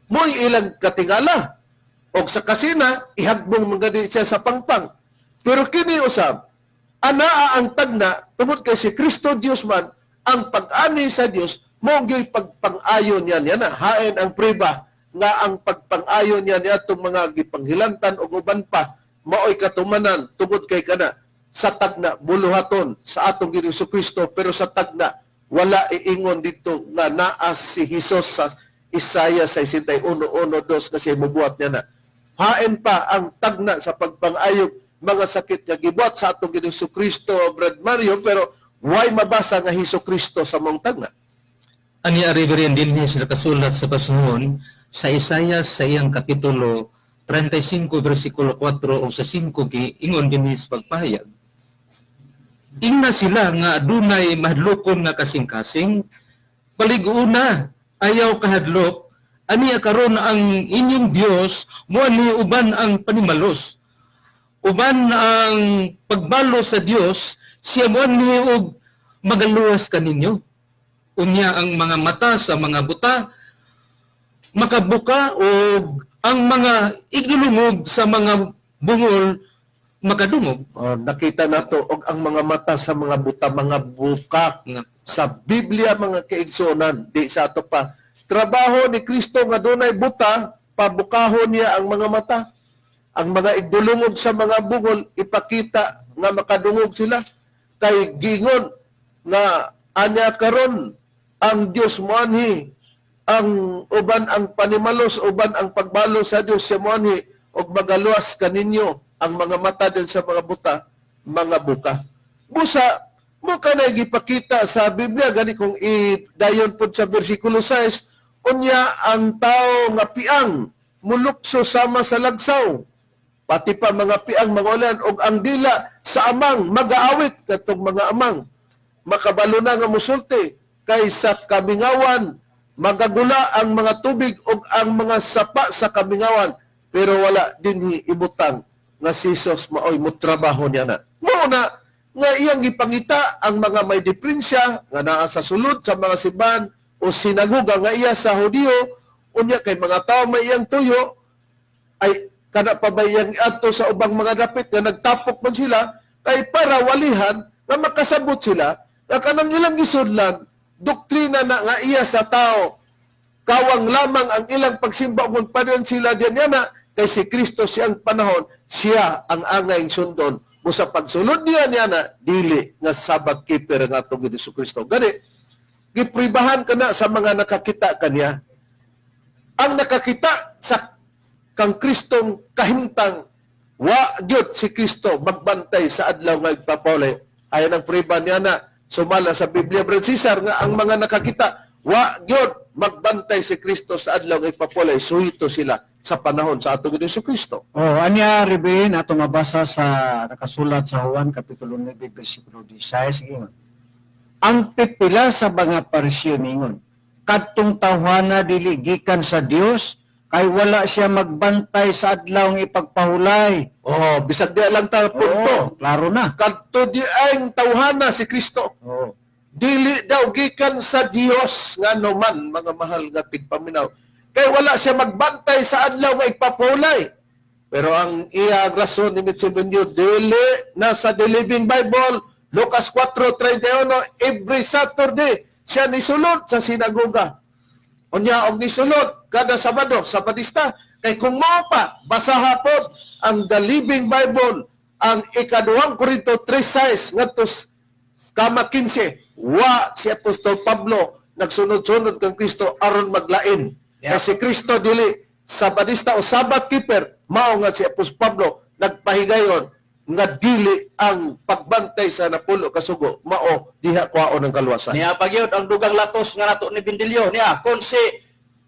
Mo'y ilang katingala. Og sa kasina, ihagbong man gani siya sa pangpang. Pero kini usab, anaa ang tagna tungod kay si Kristo Dios man ang pag-ani sa Dios mao gyud pagpang-ayon niya niya na hain ang priba nga ang pagpang-ayon niya niadtong mga gipanghilantan og uban pa maoy katumanan tungod kay kana sa tagna buluhaton sa atong Ginoong Kristo, pero sa tagna wala iingon dito nga naa si Hesus sa Isaiah 61:1-2 kasi mubuhat niya na. Hain pa ang tagna sa pagpang-ayog mga sakit nga gibuhat sa atong Ginoong Kristo, Brad Mario, pero why mabasa nga Hesus Kristo sa mong tagna? Ani Reverend, dinhi sa nakasulat sa basahon sa Isaiah sa iyang kapitulo 35 versikulo 4 o sa 5, giingon dinhi sa pagpahayag. Ingna sila nga adunay mahadlokon nga kasing-kasing, paliguuna, ayaw kahadlok, aniya karon ang inyong Dios moani uban ang panimalos. Uban ang pagbalo sa Dios, siya moani og magaluwas kaninyo. Unya ang mga mata sa mga buta makabuka og ang mga igdulungog sa mga bungol makadungog. Oh, nakita nato og ang mga mata sa mga buta mga buka Nga. Sa Biblia, mga kaigsuonan, di sa ato pa. Trabaho ni Kristo nga dunay buta, pabukahon niya ang mga mata. Ang mga igdulungog sa mga bungol ipakita nga makadungog sila. Kay gingon nga anya karon ang Dios moanhi ang uban ang panimalos, uban ang pagbalo sa Dios, siya moanhi og magaluwas kaninyo ang mga mata din sa mga buta mga buka. Busa mo kanay gipakita sa Biblia gani kung idayon pod sa bersikulo 6, unya ang tao nga piang mulukso sama sa lagsaw, pati pa mga piang mga ulan, og ang dila sa amang magaawit, katong mga amang makabalo na nga musulti, kay sa kamingawan magagula ang mga tubig og ang mga sapa sa kamingawan, pero wala dinhi ibutang nga si Jesus maoy mutrabaho niya na. Mao na nga iyang gipangita ang mga may diferensya nga naa sa sulod sa mga simbahan o sinagoga nga iya sa Hudiyo, unya kay mga tao may iyang tuyo ay kana pa ba iyang adto sa ubang mga dapit nga nagtapok man sila kay para walihan nga makasabot sila nga kanang ilang gisudlan doktrina na nga iya sa tao, kawang lamang ang ilang pagsimba ug magpadayon sila diyan yana kay si Kristo siyang panahon siya ang angay sundon mo sa pagsulod niya niya na dili nga Sabbath keeper nga atong Hesus Kristo. Gani gipribahan kana sa mga nakakita kaniya. Ang nakakita sa kang Kristong kahimtang, wa gyud si Kristo magbantay sa adlaw nga igpapawlay. Ayon ang priba niya na sumala sa Biblia, Brad Cesar, nga ang mga nakakita wa gyud magbantay si Kristo sa adlaw nga igpapawlay, suhito sila sa panahon sa atong Ginoong Kristo. Oh, anya Reben ato mabasa sa nakasulat sa Juan kapitulo 9 bersikulo 16 ingon. Ang pipila sa mga Pariseo ningon, kadtong tawhana dili gikan sa Dios kay wala siya magbantay sa adlaw nga ipagpahulay. Oh, bisag di lang ta punto. Oh, klaro na. Kadto di ang tawhana si Kristo. Oh. Dili daw gikan sa Dios ngano man, mga mahal nga tigpaminaw. Kay wala siya magbantay sa adlaw nga igpapulay. Pero ang iya rason ni Mitchell Bendio, dili na sa The Living Bible, Lucas 4:31, every Saturday siya nisulod sa sinagoga. Unya og nisulod kada Sabado sa Sabadista. Kay kung mao pa, basaha pod ang The Living Bible, ang ikaduhang Korinto 3:6 ngadto kama 15. Wa si Apostol Pablo nagsunod-sunod kang Kristo aron maglain. Yeah. Kay si Kristo dili Sabadista o Sabbath keeper, mao nga si Apostol Pablo nagpahigayon nga dili ang pagbantay sa napulo kasugo mao diha kwaon ang kaluwasan. Niya pagyud ang dugang latos nga nato ni Bindilyo niya kung si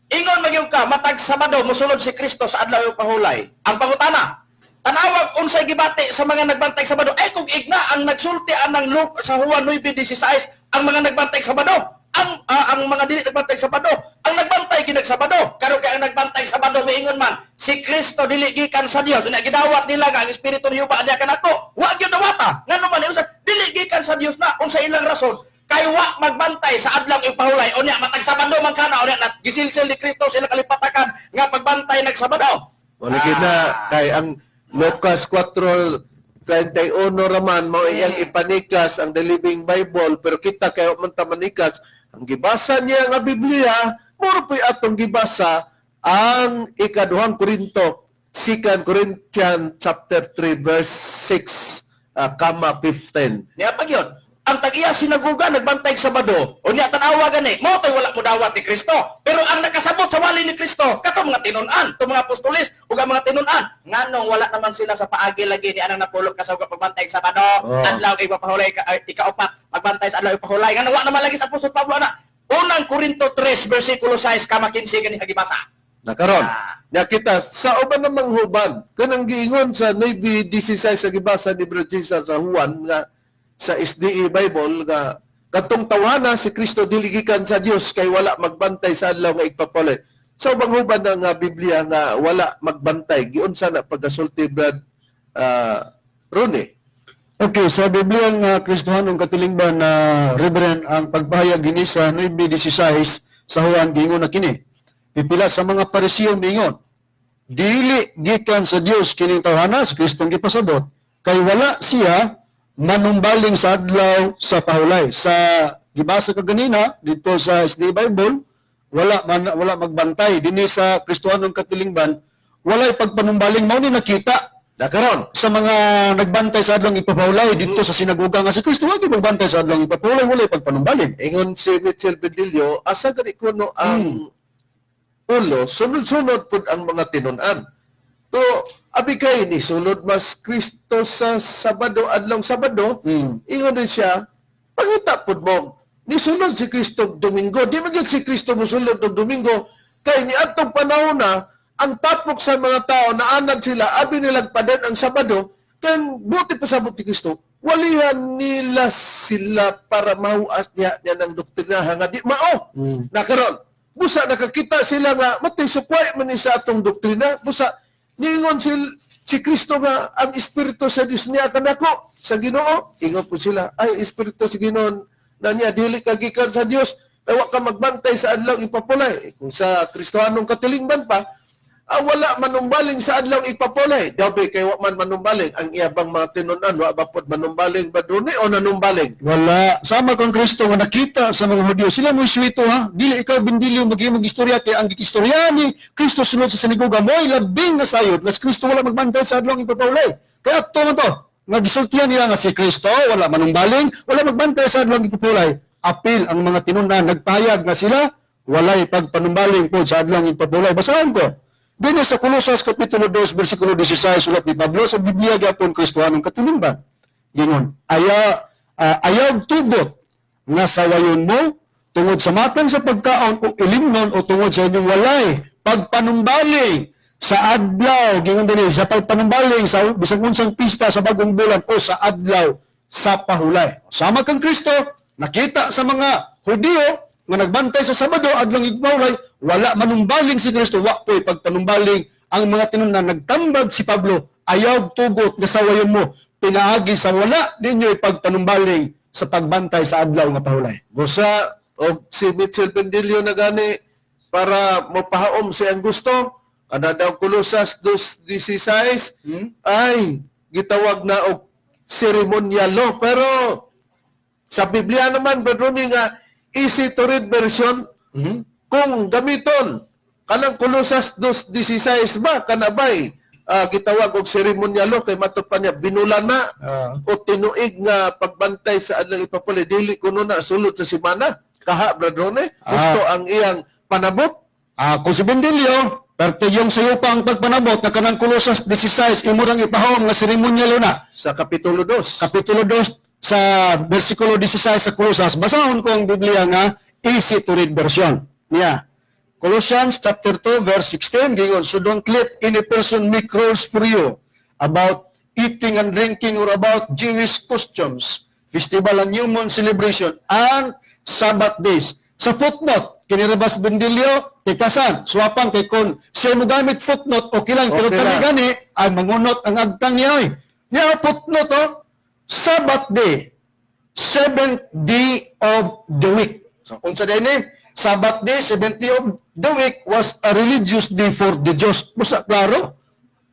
ingon magyud ka matag Sabado mosulod si Kristo sa adlaw yung pahulay. Ang pangutana, tanawag unsay gibati sa mga nagbantay Sabado. Ay kung igna ang nagsulti anang Luke sa Juan 9:16 ang mga nagbantay Sabado. Ang mga dili nagbantay Sabado, ang nagbantay ginagsabado. Karon kay ang nagbantay Sabado miingon man si Kristo dili gikan sa Dios. Unya gidawat nila nga ang espiritu ni Jehova adya kanako. Wa gyud dawata. Ngano man usa dili gikan sa Dios na unsa ilang rason? Kay wa magbantay sa adlaw ipahulay, unya matag Sabado man kana, unya na gisilsil ni Kristo sa ilang kalipatakan nga pagbantay nagsabado. Wala gid na kay ang Lucas 4:31 raman mao iyang ipanikas ang The Living Bible, pero kita kay man ta manikas ang gibasa niya nga Biblia, muro po'y atong gibasa ang ikaduhang Korinto, 2 Corinthians chapter 3 verse 6 kama 15. Niya pag yun, ang tag-iya sinaguga nagbantay sa Sabado, unya tan-awa gani, mao tay wala mo dawat ni Kristo. Pero ang nakasabot sa wali ni Kristo, kato mga tinun-an, to mga apostoles ug ang mga tinun-an, nganong wala naman sila sa paagi lagi ni anang napulog ka sa pagbantay sa Sabado, adlaw ipahulay ka, ikaupat magbantay sa adlaw ipahulay, nganong wa naman lagi sa Apostol Pablo ana. Unang Korinto 3 bersikulo 6 kama 15 gani gibasa. Nakaron, nya kita sa uban namang huban kanang giingon sa 9:16 sa gibasa ni Bro Jesus sa Juan nga sa SDE Bible nga katong tawhana si Kristo dili gikan sa Dios kay wala magbantay sa adlaw nga igpapalit. Sa ubang huban ng Biblia nga wala magbantay, giunsa na pagkasulti, Brad Ronnie? Okay, sa Biblia nga Kristohanong katilingban na Reverend, ang pagpahayag dinhi sa 9:16 sa Juan giingon na kini. Pipila sa mga Pariseo miingon, dili gikan sa Dios kining tawhana si Kristong gipasabot kay wala siya manumbaling sa adlaw sa pahulay. Sa gibasa kaganina dito sa SDA Bible, wala man, wala magbantay dinhi sa Kristohanong katilingban, walay pagpanumbaling mao ni nakita Nakaron, sa mga nagbantay sa adlong ipapahulay dito sa sinagoga nga si Kristo wag magbantay sa adlong ipapahulay, walay pagpanumbaling. Ingon si Mitchell Bedillo, asa gani kuno ang ulo, sunod-sunod pud ang mga tinun-an. So, abi kay ni sulod mas Kristo sa Sabado, adlong Sabado, ingon din siya, pangita pud mo, nisulod si Kristo Domingo, di man gyud si Kristo mosulod og Domingo, kay niadtong panahon na, ang tapok sa mga tao, naanad sila, abi nilang paden ang Sabado, kay buti pasabot ni Kristo, walihan nila sila para mahuas niya niya ng doktrina nga di mao. Nakaron, busa nakakita sila nga matay sukway man ni sa atong doktrina, busa niingon si Kristo nga ang espiritu sa Dios niya kanako sa Ginoo, ingon po sila, ay espiritu sa Ginoo na niya dili ka gikan sa Dios, kay wa ka magbantay sa adlaw ipapulay. Kung sa Kristohanong katilingban pa, wala manumbaling sa adlaw ipapulay. Dabi kay wa man manumbaling ang iya bang mga tinun-an, wa ba pod manumbaling ba duni o nanumbaling? Wala. Sama kang Kristo nga nakita sa mga Hudyo. Sila mo suwito ha. Dili ikaw bindilyo maghimong istorya kay ang istorya ni Kristo sulod sa sinagoga mo'y labing nasayod nga si Kristo wala magbantay sa adlong ipapahulay. Kaya ato man to, nga gisultihan nila nga si Kristo wala manumbaling, wala magbantay sa adlong ipapahulay. Apil ang mga tinun-an nagpahayag nga sila walay pagpanumbaling po sa adlong ipapahulay. Basahan ko. Dinhi sa Kolosas Kapitulo 2, versikulo 16, sulat ni Pablo sa Biblia gyapon Kristohanong katilingban. Gingon, ayaw tugot nga sawayon mo tungod sa matang sa pagkaon o ilimnon o tungod sa inyong walay pagpanumbaling Sa adlaw, gingon dinhi, sa pagpanumbaling sa bisag unsang pista sa bagong bulan o sa adlaw sa pahulay. Sama kang Kristo, nakita sa mga Hudiyo nga nagbantay sa Sabado adlong igpahulay, wala manumbaling si Kristo, wa po'y pagpanumbaling ang mga tinunan. Nagtambag si Pablo, ayaw tugot nga sawayon mo pinaagi sa wala ninyo ipagpanumbaling sa pagbantay sa adlaw nga pahulay. Busa og si Mitchell Bendillo na gani para mopahaom siyang gusto kada daw Kolosas 2:16 ay gitawag na og ceremonial law, pero sa Biblia naman, Brother Ronnie, nga easy to read version, kung gamiton kanang Kolosas 2:16 ba kanabay gitawag og ceremonial law kay matud pa niya binula na o tinuig nga pagbantay sa adlaw ipapuli dili kuno na sulod sa simana kaha, Brother Ronnie, gusto ang iyang panabot. Kung si Bendilio, perte yung sayo pa ang pagpanabot na kanang Kolosas 16, imo rang ipahom nga seremonyal na. Sa Kapitulo 2. Kapitulo 2 sa versikulo 16 sa Kolosas, basahon ko ang Biblia nga easy to read version. Niya. Colossians chapter 2 verse 16 gigon, "So don't let any person make rules for you about eating and drinking or about Jewish customs, festival and new moon celebration and Sabbath days." Sa footnote, kinirabas Bendilio, tikasan, swapang kay kon siya mo gamit footnote, okay lang, pero Okay kami lang. Gani, ay mangunot ang agtang niya. Oy. Niya footnote, oh, Sabbath day, seventh day of the week. So, unsa day ni? Sabbath day, seventh day of the week was a religious day for the Jews. Basta klaro.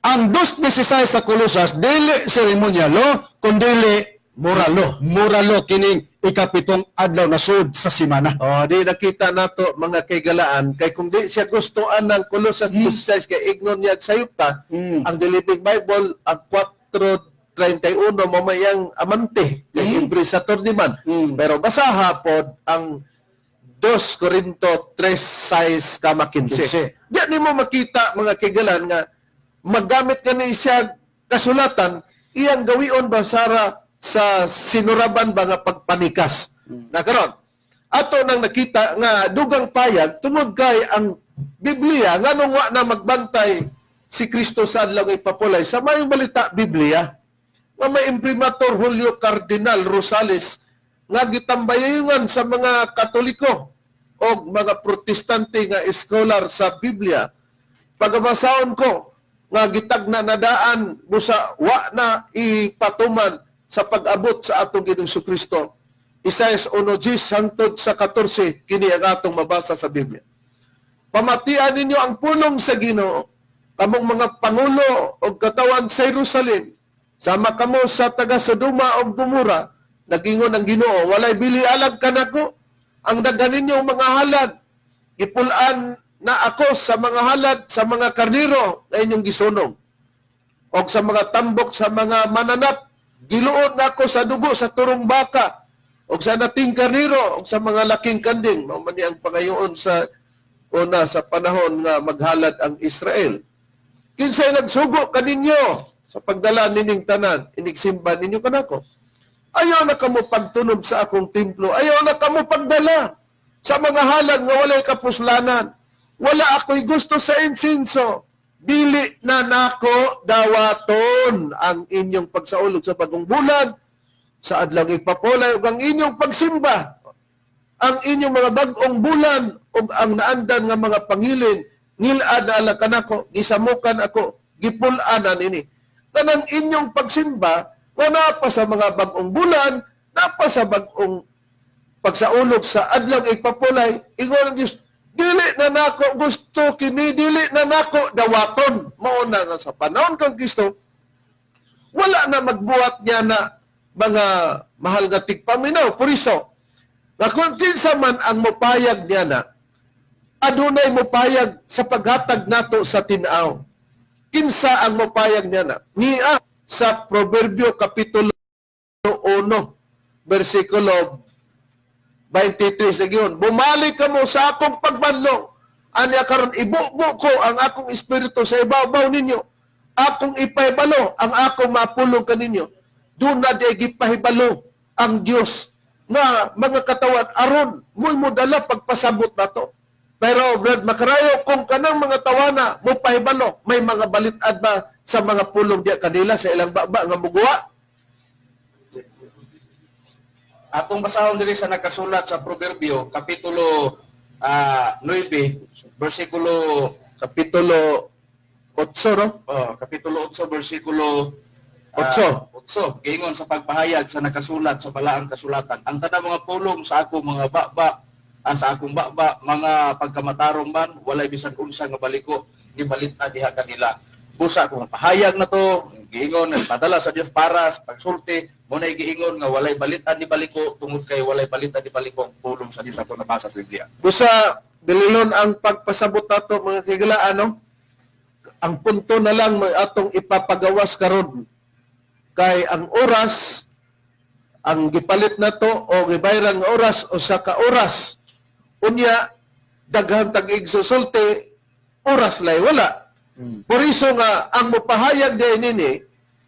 Ang 2:16 sa Kolosas, dili seremonyal law, kundi moral law. Moral law kining ikapitong adlaw na sud sa simana. Oh, di nakita nato mga kaigalaan kay kung di siya gustoan ng Colossus 2:6 kay ignon niya sayop ta, ang The Living Bible ang 4:31 mo mayang amante kay every Saturday man. Pero basaha pod ang 2 Corinto 3:6 kama 15. 15. Di nimo makita mga kaigalan nga maggamit ka ni siya kasulatan iyang gawion basara sa sinuraban ba nga pagpanikas. Na karon ato nang nakita nga dugang payag tungod kay ang Biblia nganong wa na magbantay si Kristo sa adlaw nga ipapulay sa mayong balita Biblia nga may imprimatur Julio Cardinal Rosales nga gitambayungan sa mga Katoliko o mga Protestante nga scholar sa Biblia. Pagabasahon ko nga gitagna na daan busa wa na ipatuman sa pag-abot sa atong Ginoong Kristo. Isaias 1:10 hangtod sa 14, kini ang atong mabasa sa Biblia. "Pamatian ninyo ang pulong sa Ginoo, kamong mga pangulo og katawan sa Jerusalem, sama kamo sa taga Sodoma og Gomora. Nagingon ang Ginoo, walay bili alag kanako ang daghan ninyong mga halad. Gipul-an na ako sa mga halad sa mga karniro na inyong gisunog og sa mga tambok sa mga mananap. Giluod na ako sa dugo sa turong baka og sa nating karniro og sa mga laking kanding." Mao man ni ang pangayoon sa una sa panahon nga maghalad ang Israel. "Kinsay nagsugo kaninyo sa pagdala nining tanan? Inigsimba ninyo kanako. Ayaw na kamo pagtunob sa akong templo. Ayaw na kamo pagdala sa mga halad nga walay kapuslanan. Wala ako'y gusto sa insinso. Dili na nako dawaton ang inyong pagsaulog sa bagong bulan, sa adlaw ipapulay ug ang inyong pagsimba, ang inyong mga bag-ong bulan ug ang naandan nga mga pangilin. Ngilad na ala kanako, gisamukan ako, gipul-anan ini." Kanang inyong pagsimba nga naa pa sa mga bag-ong bulan, naa pa sa bag-ong pagsaulog sa adlaw ipapulay, ingon ang Dios, dili na nako gusto kini, dili na nako dawaton. Mao na nga sa panahon kang Kristo, wala na magbuhat niya na mga mahal nga tigpaminaw. Puriso, nga kung kinsa man ang mopayag niya na, adunay mopayag sa paghatag nato sa tin-aw. Kinsa ang mopayag niya na? Niya sa Proverbio Kapitulo 1, versikulo 23 sa giyon, "Bumalik kamo sa akong pagbanlong. Anya karon ibubo ko ang akong espiritu sa ibabaw ninyo. Akong ipahibalo ang akong mapulong kaninyo." Doon na di gipahibalo ang Dios nga mga katawan aron mo'y modala pagpasabot nato. Pero Brad Makarayo, kung kanang mga tawana mo pahibalo, may mga balitad ba sa mga pulong diya kanila sa ilang baba nga muguwa? Atong basahon diri sa nakasulat sa Proverbio kapitulo 9 bersikulo Kapitulo 8, no? Oh, kapitulo 8 bersikulo 8. 8. Giingon sa pagpahayag sa nakasulat sa balaang kasulatan. Ang tanang mga pulong sa akong mga baba, sa akong baba, mga pagkamatarong man, walay bisan unsa nga baliko gibalit-an diha kanila. Busa kung pahayag na to, giingon padala sa Dios para sa pagsulti, mo na giingon nga walay balit-an ni baliko tungod kay walay balit-an ni baliko ang pulong sa Dios ato nabasa sa Biblia. Busa bililon ang pagpasabot nato mga kahigalaan, no? Ang punto na lang may atong ipapagawas karon kay ang oras ang gipalit nato o gibayran nga oras o sa ka oras, unya daghang tag-ig susulti, oras lay wala. Por iso nga ang mopahayag diay nini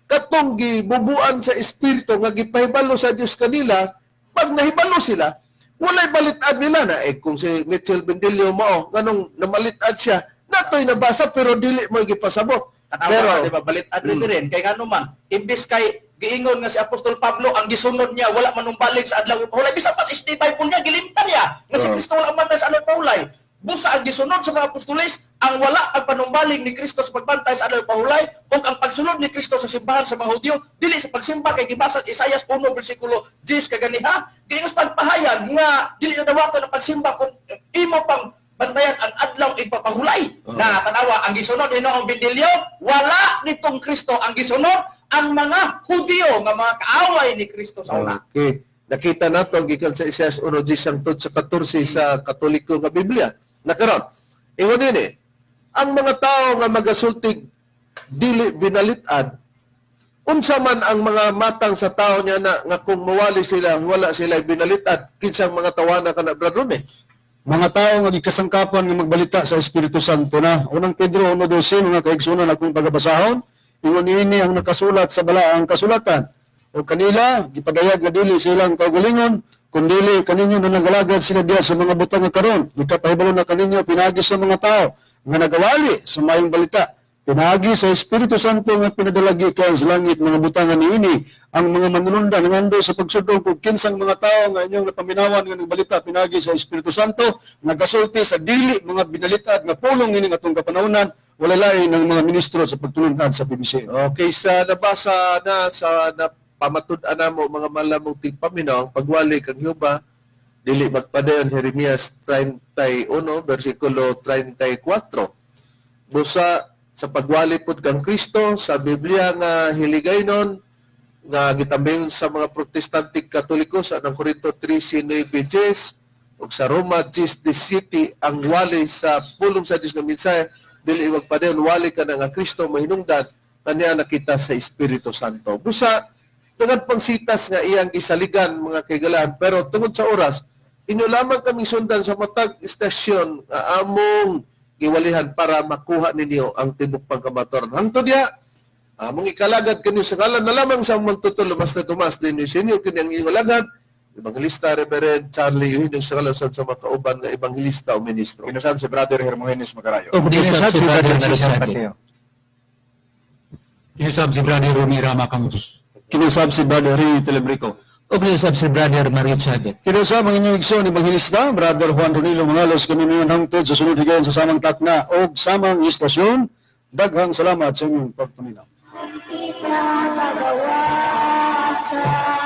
katong gibubuan sa espiritu nga gipahibalo sa Dios kanila, pag nahibalo sila walay balit-ad nila na eh kung si Mitchell Bendilio mao nganong namalit-ad siya natoy nabasa pero dili mo gipasabot. Tanawa pero ka, di ba, balit-ad rin kay ngano man imbis kay giingon nga si Apostol Pablo ang gisunod niya wala manumbalik sa adlaw ipahulay, bisan pa sa SD Bible niya gilimtan niya nga si Kristo wala man sa adlaw ipahulay. Busa ang gisunod sa mga apostoles ang wala ang panumbaling ni Kristo sa pagbantay sa adlaw ipahulay ug ang pagsunod ni Kristo sa simbahan sa mga Hudyo dili sa pagsimba kay gibasa sa Isaias 1 bersikulo 10 kaganiha giingon sa pagpahayag nga dili na dawaton ang pagsimba kung imo pang bantayan ang adlaw ipapahulay. Na tanawa ang gisunod ni Noong Bendilio wala nitong Kristo ang gisunod ang mga Hudyo nga mga kaaway ni Kristo sa una. Okay. Nakita nato gikan sa Isaias 1:10 hangtod sa 14 sa Katoliko nga Biblia. Nakaron. Ingon nini, ang mga tao nga magasultig dili binalit-ad, unsa man ang mga matang sa tao niya na nga kung mawali sila wala sila binalit-ad, kinsang mga tawana kana brother eh? Mga tao nga gikasangkapan nga magbalita sa Espiritu Santo na. Unang Pedro 1:12, mga kaigsunan akong pagabasahon, ingon niini ang nakasulat sa balaang kasulatan. O kanila gipadayag nga dili sa ilang kaugalingon, kundili kaninyo na nagalagad sila diya sa mga butang nga karon. Gikapahibalo na kaninyo pinaagi sa mga tao nga nagawali sa maayong balita. Pinaagi sa Espiritu Santo nga pinadala gikan sa langit mga butang nga niini ang mga manunundan ngando sa pagsudong kung kinsang mga tao nga inyong napaminawan nga nagbalita pinaagi sa Espiritu Santo nagasulti sa dili mga binalitad nga pulong ini atong kapanahonan, wala lain ng mga ministro sa pagtulunad sa PBC. Okay, sa nabasa na sa napamatud-an namo mga malamong tigpaminaw ang pagwali kang Jehova dili magpadayon, Jeremias 31 bersikulo 34. Busa sa pagwali pud kang Kristo sa Biblia nga hiligaynon nga gitambing sa mga Protestante Katoliko sa ng Korinto 3:9 ug sa Roma 10:17, ang wali sa pulong sa Dios nga mensahe dili magpadayon, wali ka na nga Kristo mahinungdan kaniya nakita sa Espiritu Santo. Busa daghan pang sitas nga iyang gisaligan mga kaigalaan, pero tungod sa oras inyo lamang kaming sundan sa matag istasyon nga among giwalihan para makuha ninyo ang tibok pangkamatuoran. Hangtod diha, among ikalagad kanyo sa ngalan na lamang sa magtutulo Master Tomas din Senior kini ang iyong alagad Evangelista Reverend Charlie Eugenio sa ngalan sa mga kauban nga evangelista o ministro. Kinusab si Brother Hermogenes Macarayo. Ug kinusab si Brother Marisate. Kinusab si Brother Romy Rama Camus. Kinusab si Brother Ray Telebrico. Ug kinusab si Brother Mario Chavez. Kinusab ang inyong igsoon Evangelista, Brother Juan Ronilo Mangalos, kami ngayon hangtod sa sunod higayon sa samang takna og samang istasyon. Daghang salamat sa inyong pagpaminaw. Kita pagawa sa